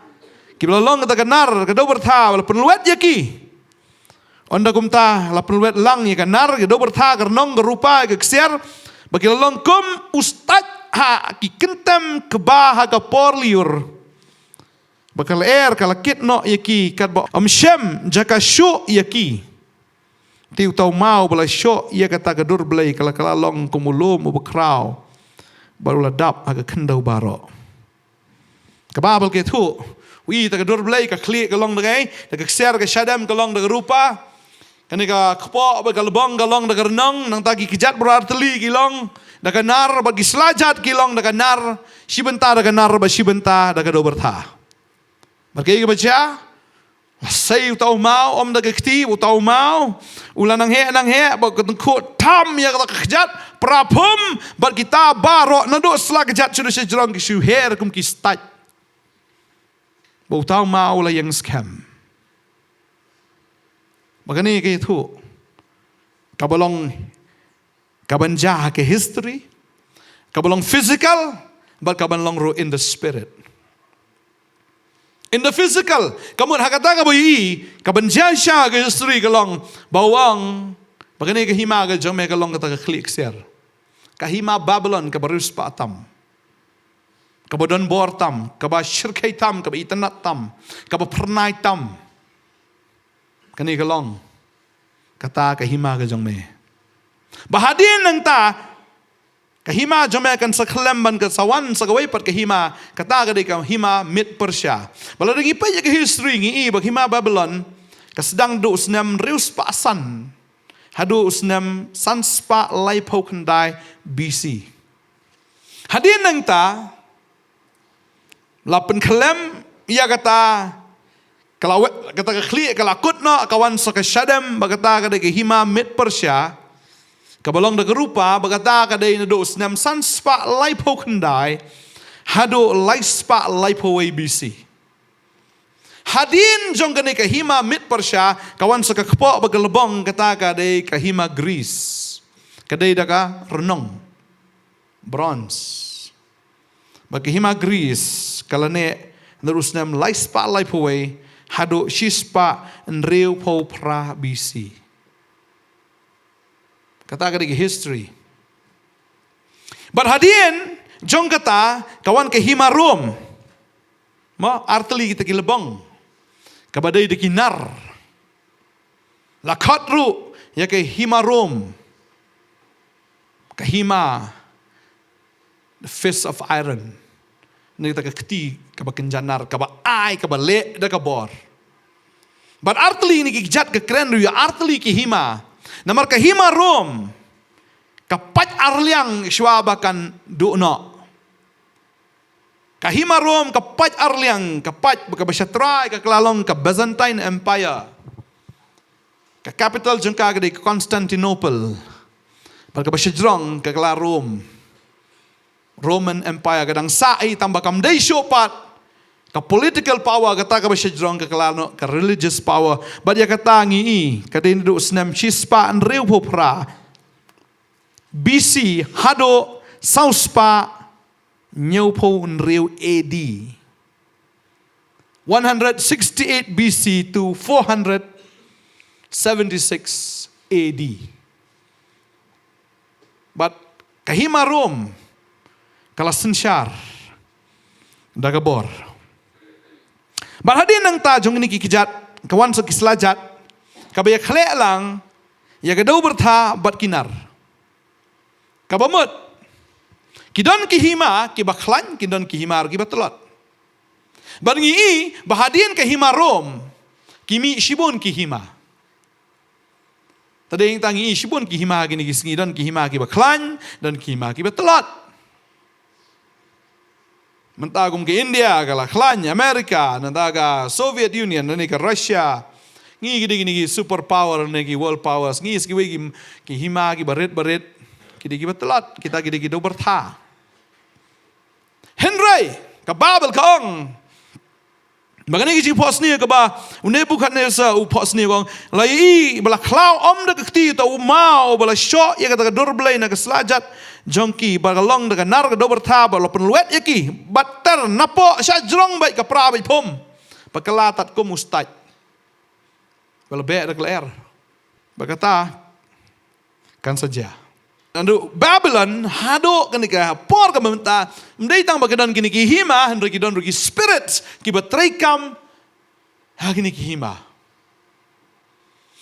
kiba la long kata ka nar, ka dewbyrtha, ba la pynlwet ïa ki. Ynda kumta la pynlwet lang ïa ka nar, ka dewbyrtha, ka rnong, ka rupa, ka ksiar, ba ki la long kum u stait ha ki kyntem kba ha ka por lyiur. Ba ka lyer ka la kit noh ïa ki, katba ym shem jaka shuh ïa ki. Te uta u maw ba la shoh ïa kata ka dur blei ka la kylla long kum u lum uba khraw, bad u la dap ha ka khyndew baroh. Ka Baibl ka ïathuh, u i ta ka dur blei, ka khlieh ka long da kaei, da ka ksiar, ka shadem ka long da ka rupa, kane ka kpoh bad ka lbong ka long da ka rnong, nangta ki kjat ba ar tylli ki long da ka nar, bad ki slajat ki long da ka nar, shi bynta da ka nar bad shi bynta da ka dewbyrtha. Bad kaei kaba jia? La sei uta u maw ym da ka kti, uta u maw u la nang heh nang heh, bad ka tyngkhuh tam ïa kata ka kjat, para phum, bad kita baroh naduh sla kjat sha sha jrong ki shu her kum ki stait. Bad uta u maw u la ïeng skhem. Bad kane ka ïathuh kaba long kaban jia ha ka history, kaba long physical, bad kaban long ruh in the spirit. In the physical, ka mut ha kata kaba ïohi, kaban jia sha ka history ka long ba u ong ba kane ka hima ka jong me ka long kata ka khlieh ksiar. Ka hima Babilon kaba riewspah tam, kaba don bor tam, kaba shyrkhei tam, kaba itynnad tam, kaba phyrnai tam. Kane ka long kata ka hima ka jong me. Ba hadien nangta ka hima jong me kan sa khyllem ban kan sa wan sa kawei pat ka hima, kata ka dei ka hima Mid Persia. Ba lada ngi peit ïa ka history ngi i ba ka hima Babilon ka sdang naduh u snem riewspah san haduh u snem sanspah laiphew khyndai B C. Hadien nangta la pynkhyllem ïa kata, ka la wet, kata ka khlieh ka la kut noh, ka wan sa ka shadem, ba kata ka dei ka hima Mid Persia. Kaba long da ka rupa, ba kata ka dei naduh u snem san spah laiphew khyndai haduh lai spah laiphew wei B C. Hadien jong kane ka hima Mid Persia, ka wan sa ka kpoh bad ka lbong, kata ka dei ka hima Greece. Ka dei da ka rnong, bronze. Bad ka hima Greece ka la neh naduh u snem lai spah laiphew wei haduh shi spah hynriewphew phra B C. Kata ka dei ka history. Bad hadien jong kata ka wan ka hima Rome. Mo, artylli kita ki lbong kaba dei da ki nar. La khot ruh ïa ka hima Rome, ka hima, the fist of iron. Ngi ta ka kti kaba kynja nar, kaba ai, kaba leh da ka bor. Bad artylli ngi ki kjat ka kren ruh ïa artylli ki hima. Namar ka hima Rome ka pait arliang shuwa ba kan duh noh. Ka hima Rome ka pait arliang, ka pait, kaba sha trai ka la long ka Byzantine Empire. Ka capital jong ka ka dei Constantinople. Bad kaba shajrong ka la Rome. Roman Empire ka dang sah hi, tang ba kam dei shuh pat ka political power, kata kaba shajrong ka la noh ka religious power. Bad ïa kata ngi i ka dei naduh u snem shi spah hynriewphew phra B C haduh saw spah hynñiewphew hynriew A D. One hundred sixty-eight B C to four hundred seventy-six A D. Bad ka hima Rome ka la synshar da ka bor. Bad hadien nangta jong kine ki kjat ka wan sa ki slajat kaba ïakhleh lang ïa ka dewbyrtha bad ki nar. Kaba mut, ki don ki hima kiba khlaiñ, ki don ki hima ruh kiba tlot. Bad ngi i ba hadien ka hima Rome ki mih shibun ki hima. Te dei tang ngi i shibun ki hima kine ki sngi, don ki hima kiba khlaiñ, don ki hima kiba tlot. Mynta kum ka India ka la khlaiñ, America, nangta ka Soviet Union, nangne ka Russia. Ngi ki dei kine ki super power, nangne ki world powers. Ngi sa kiwei ki, ki hima kiba rit ba rit. Ki dei kiba tlot, kita ki dei ki dewbyrtha. Hynrei ka Baibl ka ong ba kane ka jingphohsniew kaba u Nebukhadnessar u phohsniew, ka ong, la ïohi ba la khlaw ym da ka kti uta u maw ba la shoh ïa kata ka dur blei na ka slajat jong ki, ba ka long da ka nar ka dewbyrtha, ba la pynlwet ïa ki, bad ter napoh shajrong beit ka pra beit phum, ba ka la tad kum u stait, ba la beh da ka lyer. Ba kata kan sa jia. Naduh Babilon haduh kane ka por kaba mynta, ym dei tang ba ki don kine ki hima, hynrei ki don ruh ki spirits kiba treikam ha kine ki hima.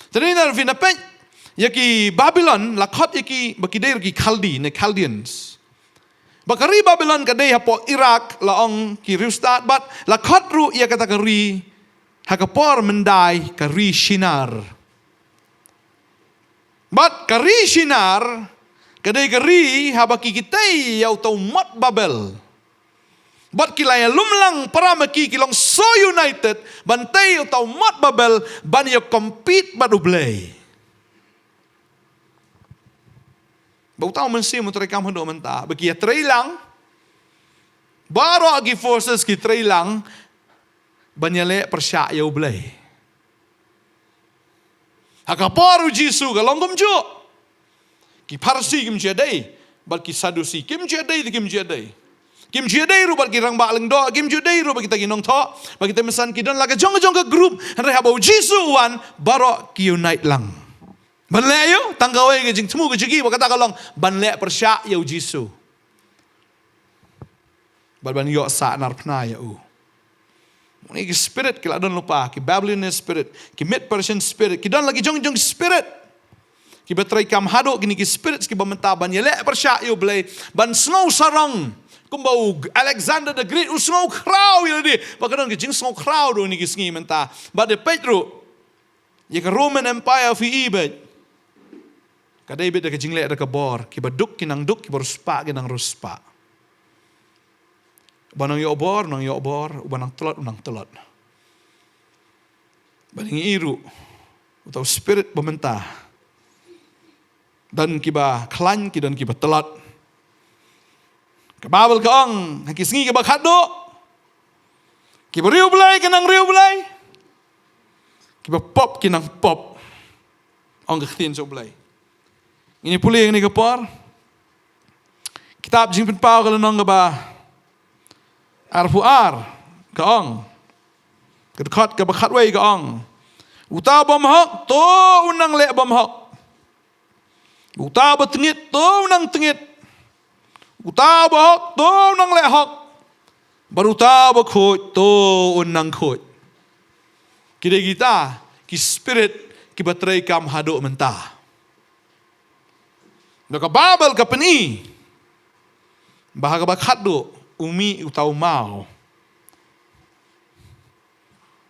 Te dei na phi na peit ïa ki Babilon, la khot ïa ki ba ki dei ruh ki Khaldi ne Chaldeans. Ba ka ri Babilon ka dei hapoh Iraq, la ong ki riewstad, bad la khot ruh ïa kata ka ri ha ka por myndai ka ri Shinar. Bad ka ri Shinar ka dei ka ri haba ki, ki tei ïa uta u mot Babel. Bad ki la ïalum lang para ma ki, ki long so united ban tei uta u mot Babel ban ïa compete bad U Blei. Ba uta u mynsiem u treikam haduh mynta, ba ki ïatrei lang. Baroh ki forces ki trei lang ban ïaleh pyrshah ïa U Blei. Ha ka por U Jisu ka long kumjuh. Ki Pharisi kim ju ïadei bad ki Sadusi, kim ju ïadei, kim ju ïadei. Kim ju ïadei ruh bad ki rangbah lyngdoh, kim ju ïadei ruh bad kita ki nongthoh, bad kita mynsan, ki don la ka jong ka jong ka group, hynrei haba U Jisu u wan, baroh ki unite lang. Ban leh ïa u, tang kawei ka jingthmu ka jong ki, ba kata ka long ban leh pyrshah ïa U Jisu. Bad ban ïoh sahnarphna ïa u. Ngi ki spirit ki la don lypa, ki Babylonian spirit, ki Mid Persian spirit, ki don la ki jong jong spirit. Kiba treikam haduh kine ki spirits kiba mynta ban ïaleh pyrshah ïa U Blei, ban sngew sarong. Kumba u Alexander the Great u sngew khraw ïa lade, ba ka don ka jingsngew khraw ruh kine ki sngi mynta. Bad da peit ruh ïa ka Roman Empire, phi i beit. Ka dei beit da ka jingleh da ka bor, kiba duk ki nang duk, kiba riewspah ki nang riewspah. Uba nang ïoh bor, nang ïoh bor, uba nang tlot, u nang tlot. Bad ngi i ruh uta u spirit ba mynta. Don kiba khlaiñ, ki don kiba tlot. Ka Baibl ka ong, ha ki sngi kiba khatduh, kiba riewblei kin nang riewblei, kiba pop kin nang pop, ong ka ktien jong U Blei. Ngin ïa pule ha kane ka por. Kitab Jingpynpaw ka lynnong kaba arphew ar ka ong, ka dkhot kaba khatwei ka ong, uta u bym hok to un nang leh bym hok. Uta uba tngit to un nang tngit. Uta uba hok to un nang leh hok. Bad uta uba khuid to un nang khuid. Ki dei kita ki spirit kiba treikam haduh mynta. Bad ka Baibl ka pyni ba ha kaba khatduh u mih uta u maw.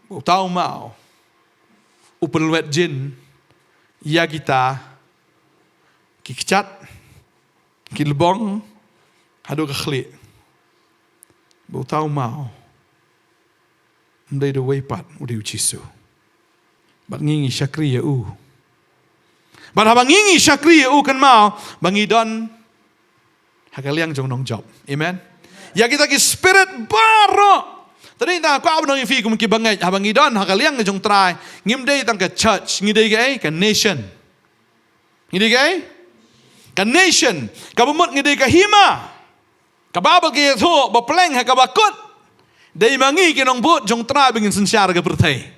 Uta u maw u pynlwet jin ïa kita ki kjat, ki lbong, haduh ka khlieh. Bad uta u maw ym dei da uwei pat, u dei u Jisu. Bad ngi ngi shakri ïa u. Bad haba ngi ngi shakri ïa u, kynmaw ba ngi don ha ka liang jong u nongjop. Amen. Ïa kita ki spirit baroh. Te dei tang kwah ban ong ïa phi kum ki bangeit, haba ngi don ha ka liang jong u Trai, ngim dei tang ka church, ngi dei kaei? Ka nation. Ngi dei kaei? Ka nation. Kaba mut ngi dei ka hima. Ka Baibl ka ïathuh ba pleng ha kaba kut, dei ma ngi ki nongbud jong u Trai ba ngin synshar ka pyrthei.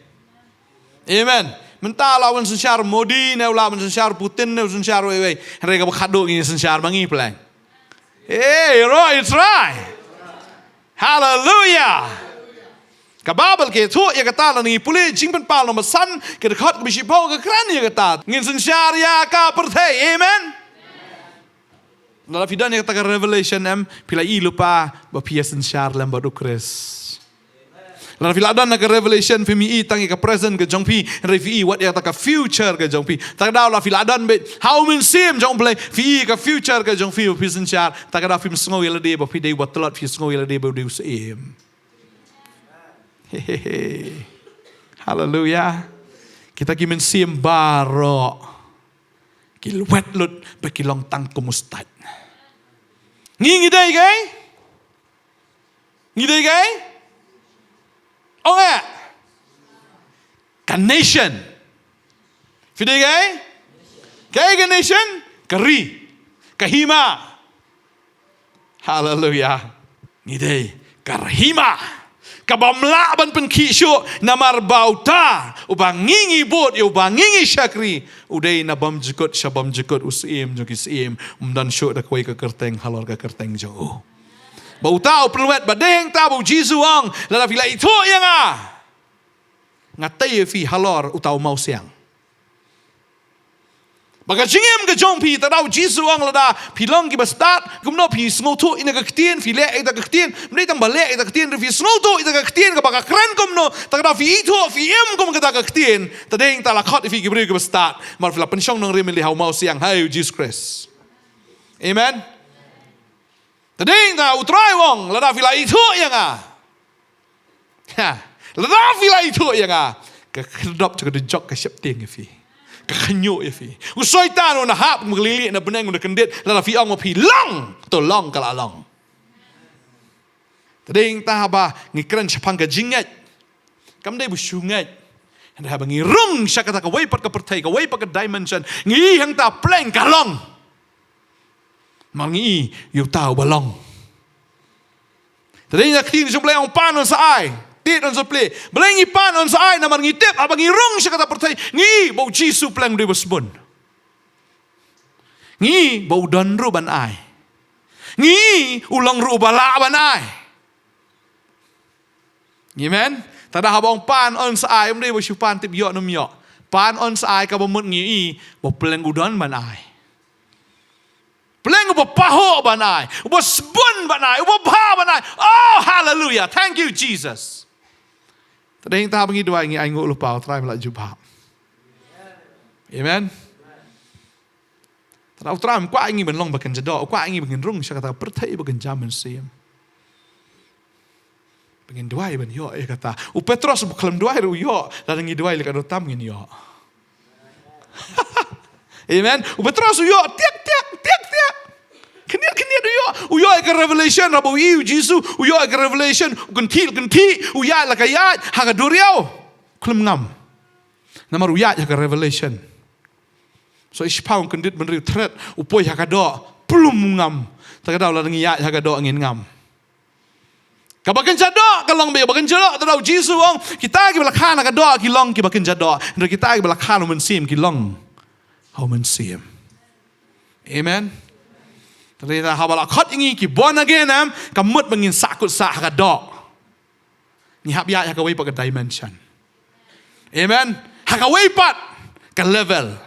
Amen. Mynta la wan synshar Modi ne, la wan synshar Putin ne, synshar wei wei. Hynrei kaba khatduh ngin synshar ma ngi pleng. Hey, you're right, you try. Hallelujah. Ka Baibl ka ïathuh ïa kata, lada ngi pule Jingpynpaw lynnong ba san, ka dkhot kaba shiphew ka kren ïa kata. Ngin synshar ïa ka pyrthei. Amen. Lada phi don ïa kata ka revelation, em, phi la ïohi lypa ba phi ïa synshar lem bad u Khrist. Lada phi la don ïa ka revelation, phim ïohi tang ïa ka present ka jong phi, hynrei phi ïohi wat ïa kata ka future ka jong phi. Ta ka daw lada phi la don beit ha u Mynsiem jong U Blei, phi ïohi ka future ka jong phi ba phi synshar. Ta ka daw phim sngew ïa lade ba phi dei uba tlot, phi sngew ïa lade ba u dei u syiem. Hehehe. Haleluya. Kita ki mynsiem baroh ki lwet lut bad ki long tang kum u stad. Ngi ngi dei kaei? Ngi dei kaei? Ong eh. Ka nation. Phi dei kaei? Kaei ka nation? Ka ri. Ka hima. Haleluya. Ngi dei ka hima kabym lah ban pynkhih shuh, namar ba uta uba ngi ngi bud ïa u, uba ngi ngi shakri, u dei na bymjukut sha bymjukut, u Syiem jong ki syiem. Um don shuh da kawei ka kyrteng halor ka kyrteng jong u. Bad uta u pynlwet, bad dei hangta ba u Jisu u ong, lada phi la ithuh ïa nga, nga tei ïa phi halor uta u mawsiang. Bad ka jingim ka jong phi, ta ka daw u Jisu u ong, lada phi long kiba stad, kumno phi sngewthuh ïa ka ktien, phi leh ïa ka ktien? Ym dei tang ba leh ïa ka ktien, phi sngewthuh ïa ka ktien, kaba ka kren kumno, ta ka daw phi ithuh, phi im kum kata ka ktien. Ta dei hangta la khot ïa phi ki briew kiba stad, namar phi la pynshong nongrim lei ha u mawsiang, ha u Jisu Khrist. Amen. Ta dei hangta u Trai u ong, lada phi la ithuh ïa nga. Ha, lada phi la ithuh ïa nga, ka khyrdop jong ka dujok ka sheptieng ïa phi. Ka khynñiuh ïa phi. U Soitan u na hap kum ka lieh lieh na bneng, u na kyndit, lada phi ong ba phi long, to long ka la long. Ta dei hangta haba ngi kren shaphang ka jingngeit, kam dei ba shu ngeit. Hynrei haba ngi rung sha kata kawei pat ka pyrthei, kawei pat ka dimension, ngi hangta pleng ka long. Namar ngi ïohi ïa uta uba long. Ta dei na ka ktien jong U Blei ong pan un sa ai, tied un sa plie. Balei ngi pan un sa ai? Namar ngi tip haba ngi rung sha kata pyrthei, ngi ïohi ba u Jisu pleng u dei uba sbun. Ngi ïohi ba u don ruh ban ai. Ngi ïohi u long ruh uba lah ban ai. Amen. Ta da haba ong pan un sa ai, ym dei ba shu pan tip ïoh ne ym ïoh. Pan un sa ai kaba mut ngi ïohi ba pleng u don ban ai. Pleng uba pahuh ban ai, uba sbun ban ai, uba bha ban ai. Oh, hallelujah. Thank you, Jesus. Ta dei hangta haba ngi duwai ngi ainguh lypa, U Trai un lah jubab. Amen. Ta da U Trai um kwah ïa ngi ban long ba kynja doh, u kwah ïa ngi ba ngin rung sha kata ka pyrthei ba kynja mynsiem. Ba ngin duwai ban ïoh ïa kata. U Petros um khlem duwai ruh u ïoh, lada ngi duwai lei katno tam ngin ïoh. Amen. U Petros u ïoh tiak, tiak, tiak, tiak. Khyndiat, khyndiat u ïoh. U ïoh ïa ka revelation, haba u ïohi ïa u Jisu, u ïoh ïa ka revelation, u kynthih, kynthih, u ïaid la ka ïaid ha ka duriaw. Khlem ngam. Namar u ïaid ha ka revelation. So i shipang kyndit bynriew thret, u poi ha ka doh, plum, ngam. Ta ka daw lada ngi ïaid ha ka doh ngin ngam. Kaba kynja doh ka long beit, kaba kynja doh, ta ka daw Jisu u ong, kita kiba la khan ha ka doh ki long kiba kynja doh. Hynrei kita kiba la khan ha u Mynsiem ki long ha u Mynsiem. Amen. Te haba la khot ïa ngi ki born again, em, kam mut ba ngin sahkut sah ha ka doh. Ngi hap ïaid ha kawei pat ka dimension. Amen. Ha kawei pat ka level.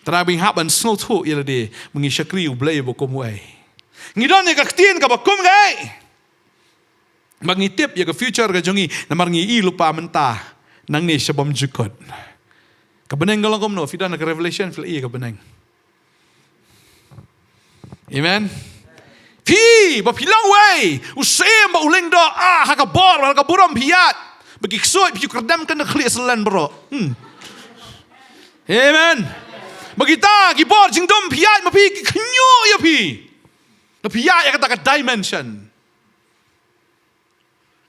Te haba ngi hap ban sngewthuh ïa lade ba ngi shakri U Blei ba kum uei. Ngi don ïa ka ktien kaba kum kaei. Ba ngi tip ïa ka future ka jong ngi namar ngi ïohi lypa mynta, nangne sha bymjukut. Ka bneng ka long kumno, phi don ha ka revelation, phi la ïohi ïa ka bneng. Amen. Phi, ba phi long uwei u syiem ba u lyngdoh, ah, ha ka bor, ha ka burom phi ïaid. Ba ki ksuid phi kyrdem kan da khlieh selen baroh. Hmm. Amen. Ba kita ki bor jingdum phi ïaid ma phi ki khynñiuh ïa phi. Ba phi ïaid ïa kata ka dimension.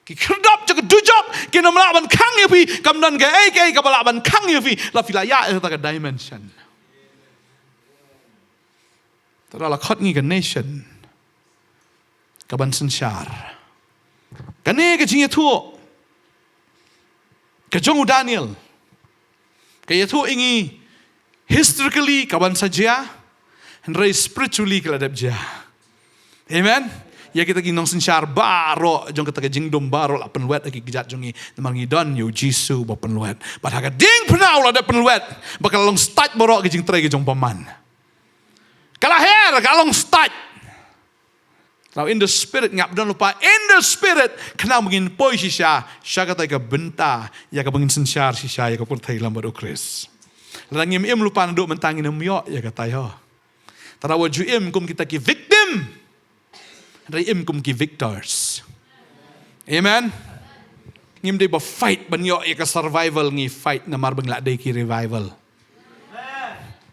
Ki khyrdop jong ka dujok kin ym lah ban khang ïa phi, kam don kaei kaei kaba lah ban khang ïa phi, la phi la ïaid ïa kata ka dimension. Te la khot ngi ka nation kaban synshar. Kane ka jingïathuh ka jong u Daniel ka ïathuh ïa ngi, historically kaban sa jia, hynrei spiritually ka la dep jia. Amen. Ïa kita ki nongsynshar baroh jong kata ka jingdum baroh la pynwet ha ki kjat jong ngi namar ngi don ïa u Jisu ba pynwet. Bad ha ka diengphna u la dep pynwet ba ka la long stait baroh ka jingtrei ka jong bymman. Ka la her, ka long stait. Now in the spirit, ngap don lypa in the spirit, khnang ba ngin poi shisha sha kata ka bynta ïa kaba ngin synshar shisha ïa ka pyrthei lem bad u Khrist. Lada ngim im lypa naduh mynta ngin ym ïoh ïa kata ïoh. Te wat ju im kum kita ki victim, hynrei im kum ki victors. Amen. Ngim dei ba fight ban ïoh ïa ka survival, ngi fight namar ba ngi la dei ki revival.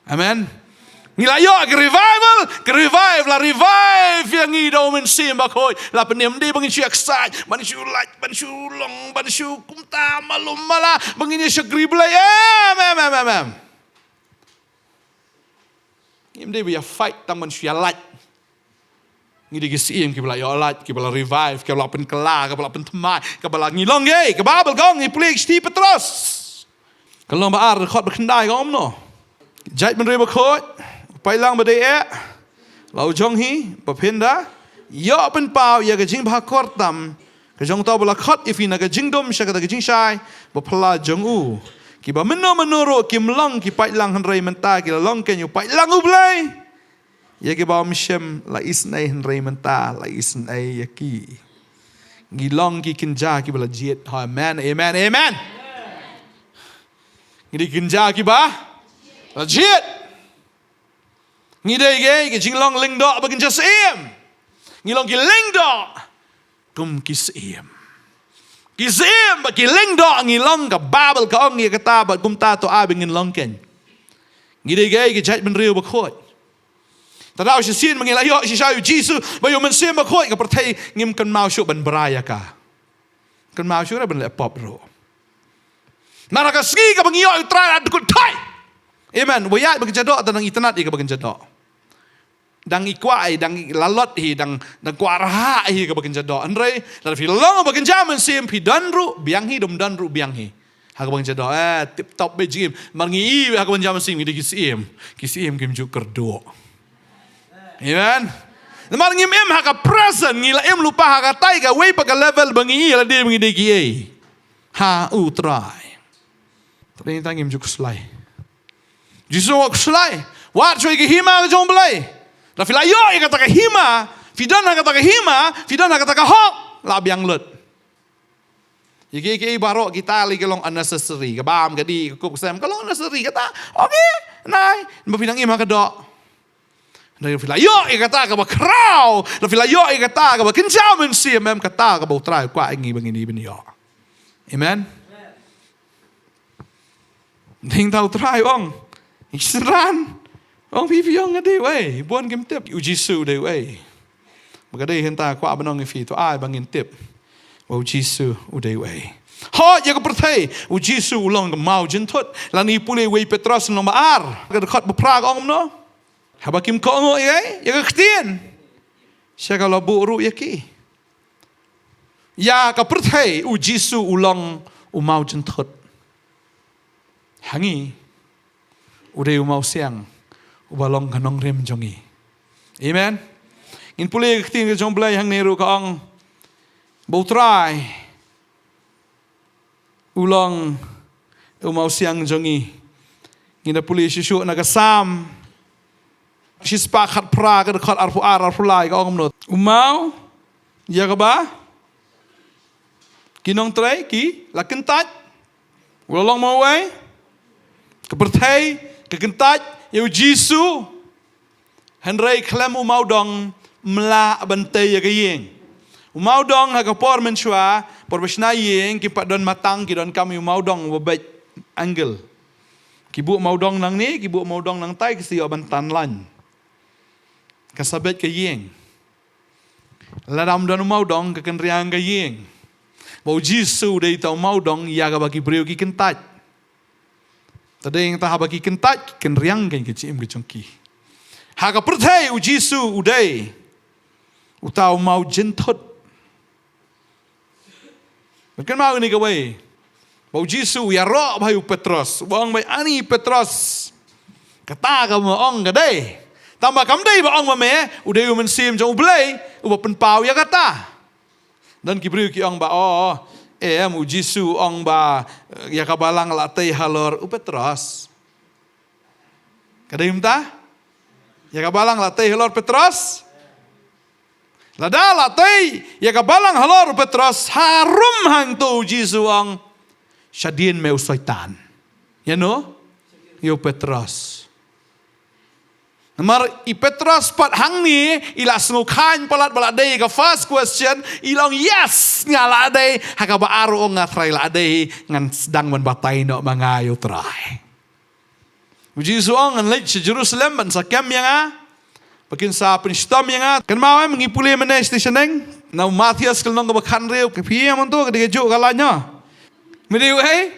Amen. Ngi la ïoh ka revival, ka revive, la revive ïa ngi da u Mynsiem Bakhuid. La pynim, ym dei ba ngin shu excite, ban shu lait, ban shu long, ban shu kumta malu mala, ba ngin ïa shakri Blei. Em, em, em, em, em. Ngim dei ba ïa fight tang ban shu ïa lait. Ngi dei ki syiem kiba la ïoh lait, kiba la revive, kiba la pynkylla, kiba la pynthymmai, kiba la, ngi long ei, ka Baibl ka ong, ngi pule shithi Petros. Ka lynnong ba ar, dkhot ba khyndai ka ong kumno. Jaitbynriew bakhuid, u paidlang ba dei eh, la u jong hi, ba phin da ïoh pynpaw ïa ka jingbha kyrtam ka jong uta uba la khot ïa phi na ka jingdum sha kata ka jingshai ba phylla jong u. Kiba mynno mynno ruh kim long ki paidlang hynrei mynta ki la long kein u paidlang U Blei. Ïa kiba ym shym la isynei hynrei mynta la isynei ïa ki. Ngi long ki kynja kiba la jied. Amen, amen, amen. Ngi dei kynja kiba la jied. Ngi dei ki, ki jinglong lyngdoh ba kynja syiem. Ngi long ki lyngdoh kum ki syiem. Ki syiem bad ki lyngdoh ngi long, ka Baibl ka ong ïa kata, bad kumta to ai ba ngin long kein. Ngi dei ki, ki jaitbynriew bakhuid. Te daw shisien ba ngi la ïoh shisha ïa u Jisu bad ïa u Mynsiem Bakhuid, ka pyrthei ngim kynmaw shuh ban brai ïa ka. Kynmaw shuh ruh ban leh pop ruh. Namar ka sngi kaba ngi ïoh ïa u Trai la dkut thoi. Amen. Ba ïaid ba kynja doh, te dang itynnad ïa kaba kynja doh. Dang i kwah hi, dang i lalot hi, dang, dang kwah rhah hi kaba kynja doh. Hynrei lada phi long ba kynja mynsiem, phi don ruh biang hi, dum don ruh biang hi. Ha kaba kynja doh, eh, tip top beit jingim. Namar ngi i ha kaba kynja mynsiem, ngi dei ki syiem. Ki syiem kim ju kyrduh. Amen. Namar ngim im ha ka present, ngi la im lypa ha katai kawei pat ka level ba ngi i, la dei ba ngi dei kiei ha u Trai. Te dei tang ngim ju khuslai. Jisu wat khuslai. Wat shuh ïa ka hima ka jong U Blei. Lada phi la ïoh ïa kata ka hima, phi don ha kata ka hima, phi don ha kata ka hok, la biang lut. Ïa kiei kiei baroh kita lei ki long unnecessary. Ka bam, ka dih, ka kup, ka sem, ka long unnecessary kata. Okay, nai, ba phi nang im ha ka doh. Lada phi la ïoh ïa kata kaba khraw, lada phi la ïoh ïa kata kaba kynja mynsiem, em, kata kaba u Trai u kwah ïa ngi ba ngin ïoh. Amen. Dei tang u Trai u ong, Ngi synran. Ong phi phi ong nga dei uei. Bun kim tip u Jisu u dei uei. Ba ka dei hynta kwah ban ong ïa phi to ai ba ngin tip ba u Jisu u dei uei. Hooid ïa ka pyrthei u Jisu u long ka maw jynthut. Lada ngi pule wei Petros lynnong ba ar ka dkhot ba phra ka ong kumno. Haba kim kohnguh ïa ka ktien, sha ka la buh ruh ïa ki. Ïa ka pyrthei u Jisu u long u maw jynthut. Ha ngi u dei u mawsiang uba long ka nongrim jong ngi. Amen. Ngin pule ka ktien ka jong Blei hangne ruh ka ong ba u Trai u long u mawsiang jong ngi. Ngin da pule shuh shuh na ka Salm shispah khatphra ka dkhot arphew ar arphew lai ka ong kumno. U maw ïa kaba ki nongtrei ki la kyntait. U la long mawei ka pyrthei ka kyntait ïa u Jisu. Hynrei khlem u mawdong ym lah ban tei ïa ka ïing. U mawdong ha ka por mynshuwa por ba shna ïing ki pat don matang ki donkam ïa u mawdong uba beit angle. Ki buh mawdong nangne ki buh mawdong nangtai ki sa ïoh ban tan lain. Ka sa beit ka ïing. Lada ym don u mawdong ka kynriang ka ïing. Ba u Jisu u dei uta u mawdong ïa kaba ki briew ki kyntait. Te dei nangta haba ki kyntait ki kynriang kein ka jingim ka jong ki. Ha ka pyrthei u Jisu u dei uta u maw jynthut. Ban kynmaw ïa kane kawei ba u Jisu u ïaroh bha ïa u Petros, u ong ba ani Petros, kata kaba me ong ka dei. Tangba kam dei ba ong ba me, u dei u Mynsiem jong U Blei uba pynpaw ïa kata. Don ki briew ki ong ba, o, em, u Jisu u ong ba, eh, ïa ka balang la tei halor u Petros. Ka dei kumta? Ïa ka balang la tei halor Petros. Lada la tei ïa ka balang halor u Petros, harum hangto u Jisu u ong, shadien me u Soitan. Ïa no? Ïa u Petros. Namar i Petros pat hangne i la sngewkheiñ palat ba la dei ka first question, i la ong yes nga la dei, ha kaba ar u ong nga trai la dei, ngan sdang ban batai noh ma nga ïa u Trai. U Jisu u ong ngan leit sha Jerusalem ban sa kem ïa nga, ba kin sa pynshitom ïa nga. Kynmaw em ngi pule mynne sha shaneng na u Mathaios ka lynnong kaba khathynriew, ka phi ïa mynta ka dei ka juh ka lain noh. Me dei u hei?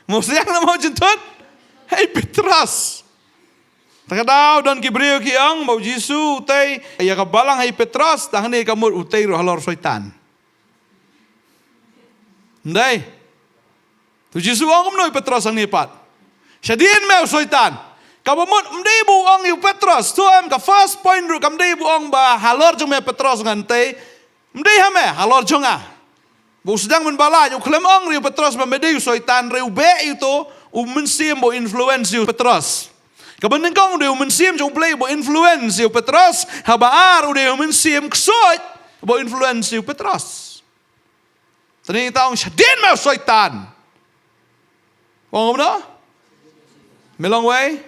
Mawsiang ne mawjynthut? Hei Petros. Ta ka daw don ki briew ki ong ba u Jisu u tei ïa ka balang ha i Petros, ta hangne ka mut u tei ruh halor Soitan. Ym dei? Te u Jisu u ong kumno ïa u Petros hangne pat? Shadien me u Soitan. Kaba mut ym dei ba u ong ïa u Petros, to em ka first point ruh kam dei ba u ong ba halor jong me Petros ngan tei. Ym dei ha me, halor jong nga. Ba u sdang ban batai, u khlem ong ruh ïa u Petros ba me dei u Soitan, ruh u beh ïa uto u mynsiem ba u influence ïa u Petros. Kaba nyngkong u dei u Mynsiem jong U Blei ba u influence ïa u Petros, haba ar u dei u mynsiem ksuid ba u influence ïa u Petros. Te ngi ta ong shadien me u Soitan. Ong kumno? Me long wei?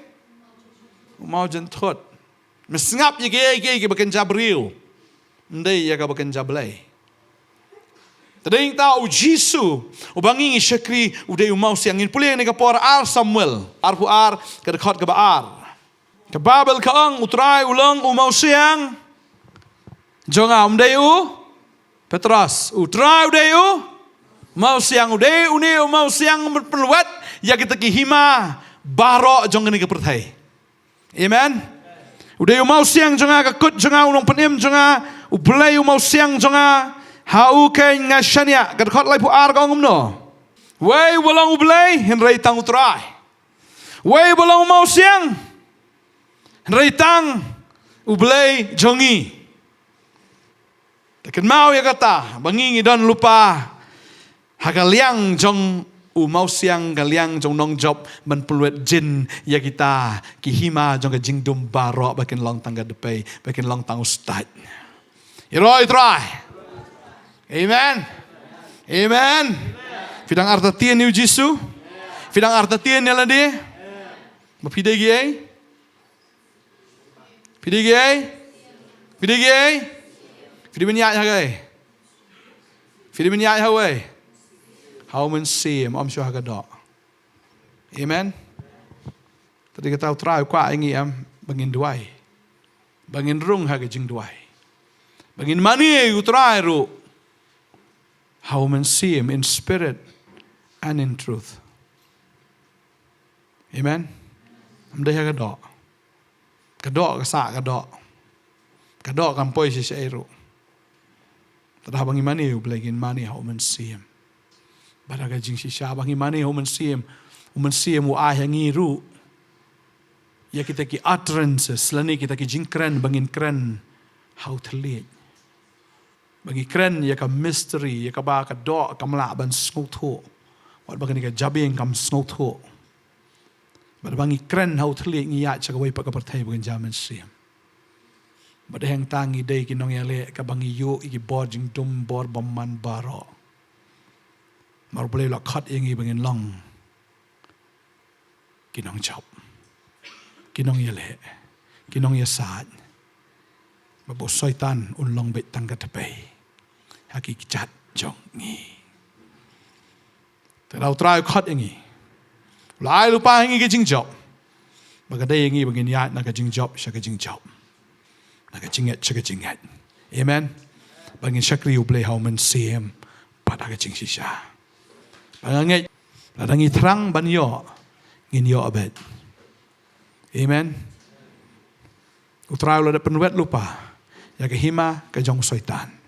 U mawjynthut. Me sngap ïa kiei kiei kiba kynja briew. Ym dei ïa kaba kynja Blei. Te dei ta u Jisu uba ngi ngi shakri u dei u mawsiang. Ngin pule ïa kane ka por ar Samuel arphew ar ka dkhot kaba ar. Ka Baibl ka ong u Trai u long u mawsiang jong nga, ym dei u Petros. U Trai u dei u mawsiang, u dei une u mawsiang ban pynlwet ïa kita ki hima baroh jong kane ka pyrthei. Amen. U dei u mawsiang jong nga, ka kut jong nga, u nongpynim jong nga, U Blei u mawsiang jong nga. Ha u kein nga shaniah. Ka dkhot laiphew ar ka ong kumno? Wei uba long U Blei hynrei tang u Trai. Wei uba long u mawsiang hynrei tang U Blei jong ngi. Te kynmaw ïa kata ba ngi ngi don lypa ha ka liang jong u mawsiang, ka liang jong nongjop ban pynlwet jin ïa kita ki hima jong ka jingdum baroh ba kin long tang ka dpei, ba kin long tang u stait. Ïaroh ïa u Trai. Amen. Amen. Phi dang artatien ïa u Jisu? Phi dang artatien ïa lade ba phi dei kiei? Phi dei kiei? Phi dei kiei? Phi dei ban ïaid ha kaei? Phi dei ban ïaid ha uwei? Ha u Mynsiem, ym shuh ha ka doh. Amen. Te dei kata U Trai u kwah ïa ngi em, ba ngin duwai, ba ngin rung ha ka jingduwai, ba ngin mane ïa U Trai ruh ha U Mynsiem in spirit and in truth. Amen. Ym dei ha ka doh. Ka doh ka sah ka doh. Ka doh kam poi shisha ruh. Te da ba ngi mane ïa U Blei ngin mane ha U Mynsiem. Bad ha ka jingshisha ba ngi mane ha U Mynsiem, U Mynsiem u ai ha ngi ruh ïa kita ki utterances lane kita ki jingkren ba ngin kren ha U Thylliej. Ba ngi kren ïa ka mystery, ïa kaba ka doh kam lah ban sngewthuh, wat ba kane ka jabieng kam sngewthuh. Bad ba ngi kren ha U Thylliej ngi ïaid sha kawei pat ka pyrthei ba kan jia mynsiem. Bad hangta ngi dei ki nongïaleh kaba ngi ïoh ïa ki bor jingdum, bor bymman baroh. Namar U Blei u la khot ïa ngi ba ngin long ki nongjop, ki nongïaleh, ki nongïasaid. Ba U Soitan un long beit tang ka tpei ha ki kjat jong ngi. Te da U Trai u khot ïa ngi, u la ai lypa ha ngi ka jingjop, ba ka dei ïa ngi ba ngin ïaid na ka jingjop sha ka jingjop, na ka jingngeit sha ka jingngeit. Amen. Ba ngin shakri U Blei ha U Mynsiem pat ha ka jingshisha. Ba nga ngeit lada ngi thrang ban ïoh, ngin ïoh beit. Amen. U Trai u la dep pynwet lypa ïa ka hima ka jong u Soitan.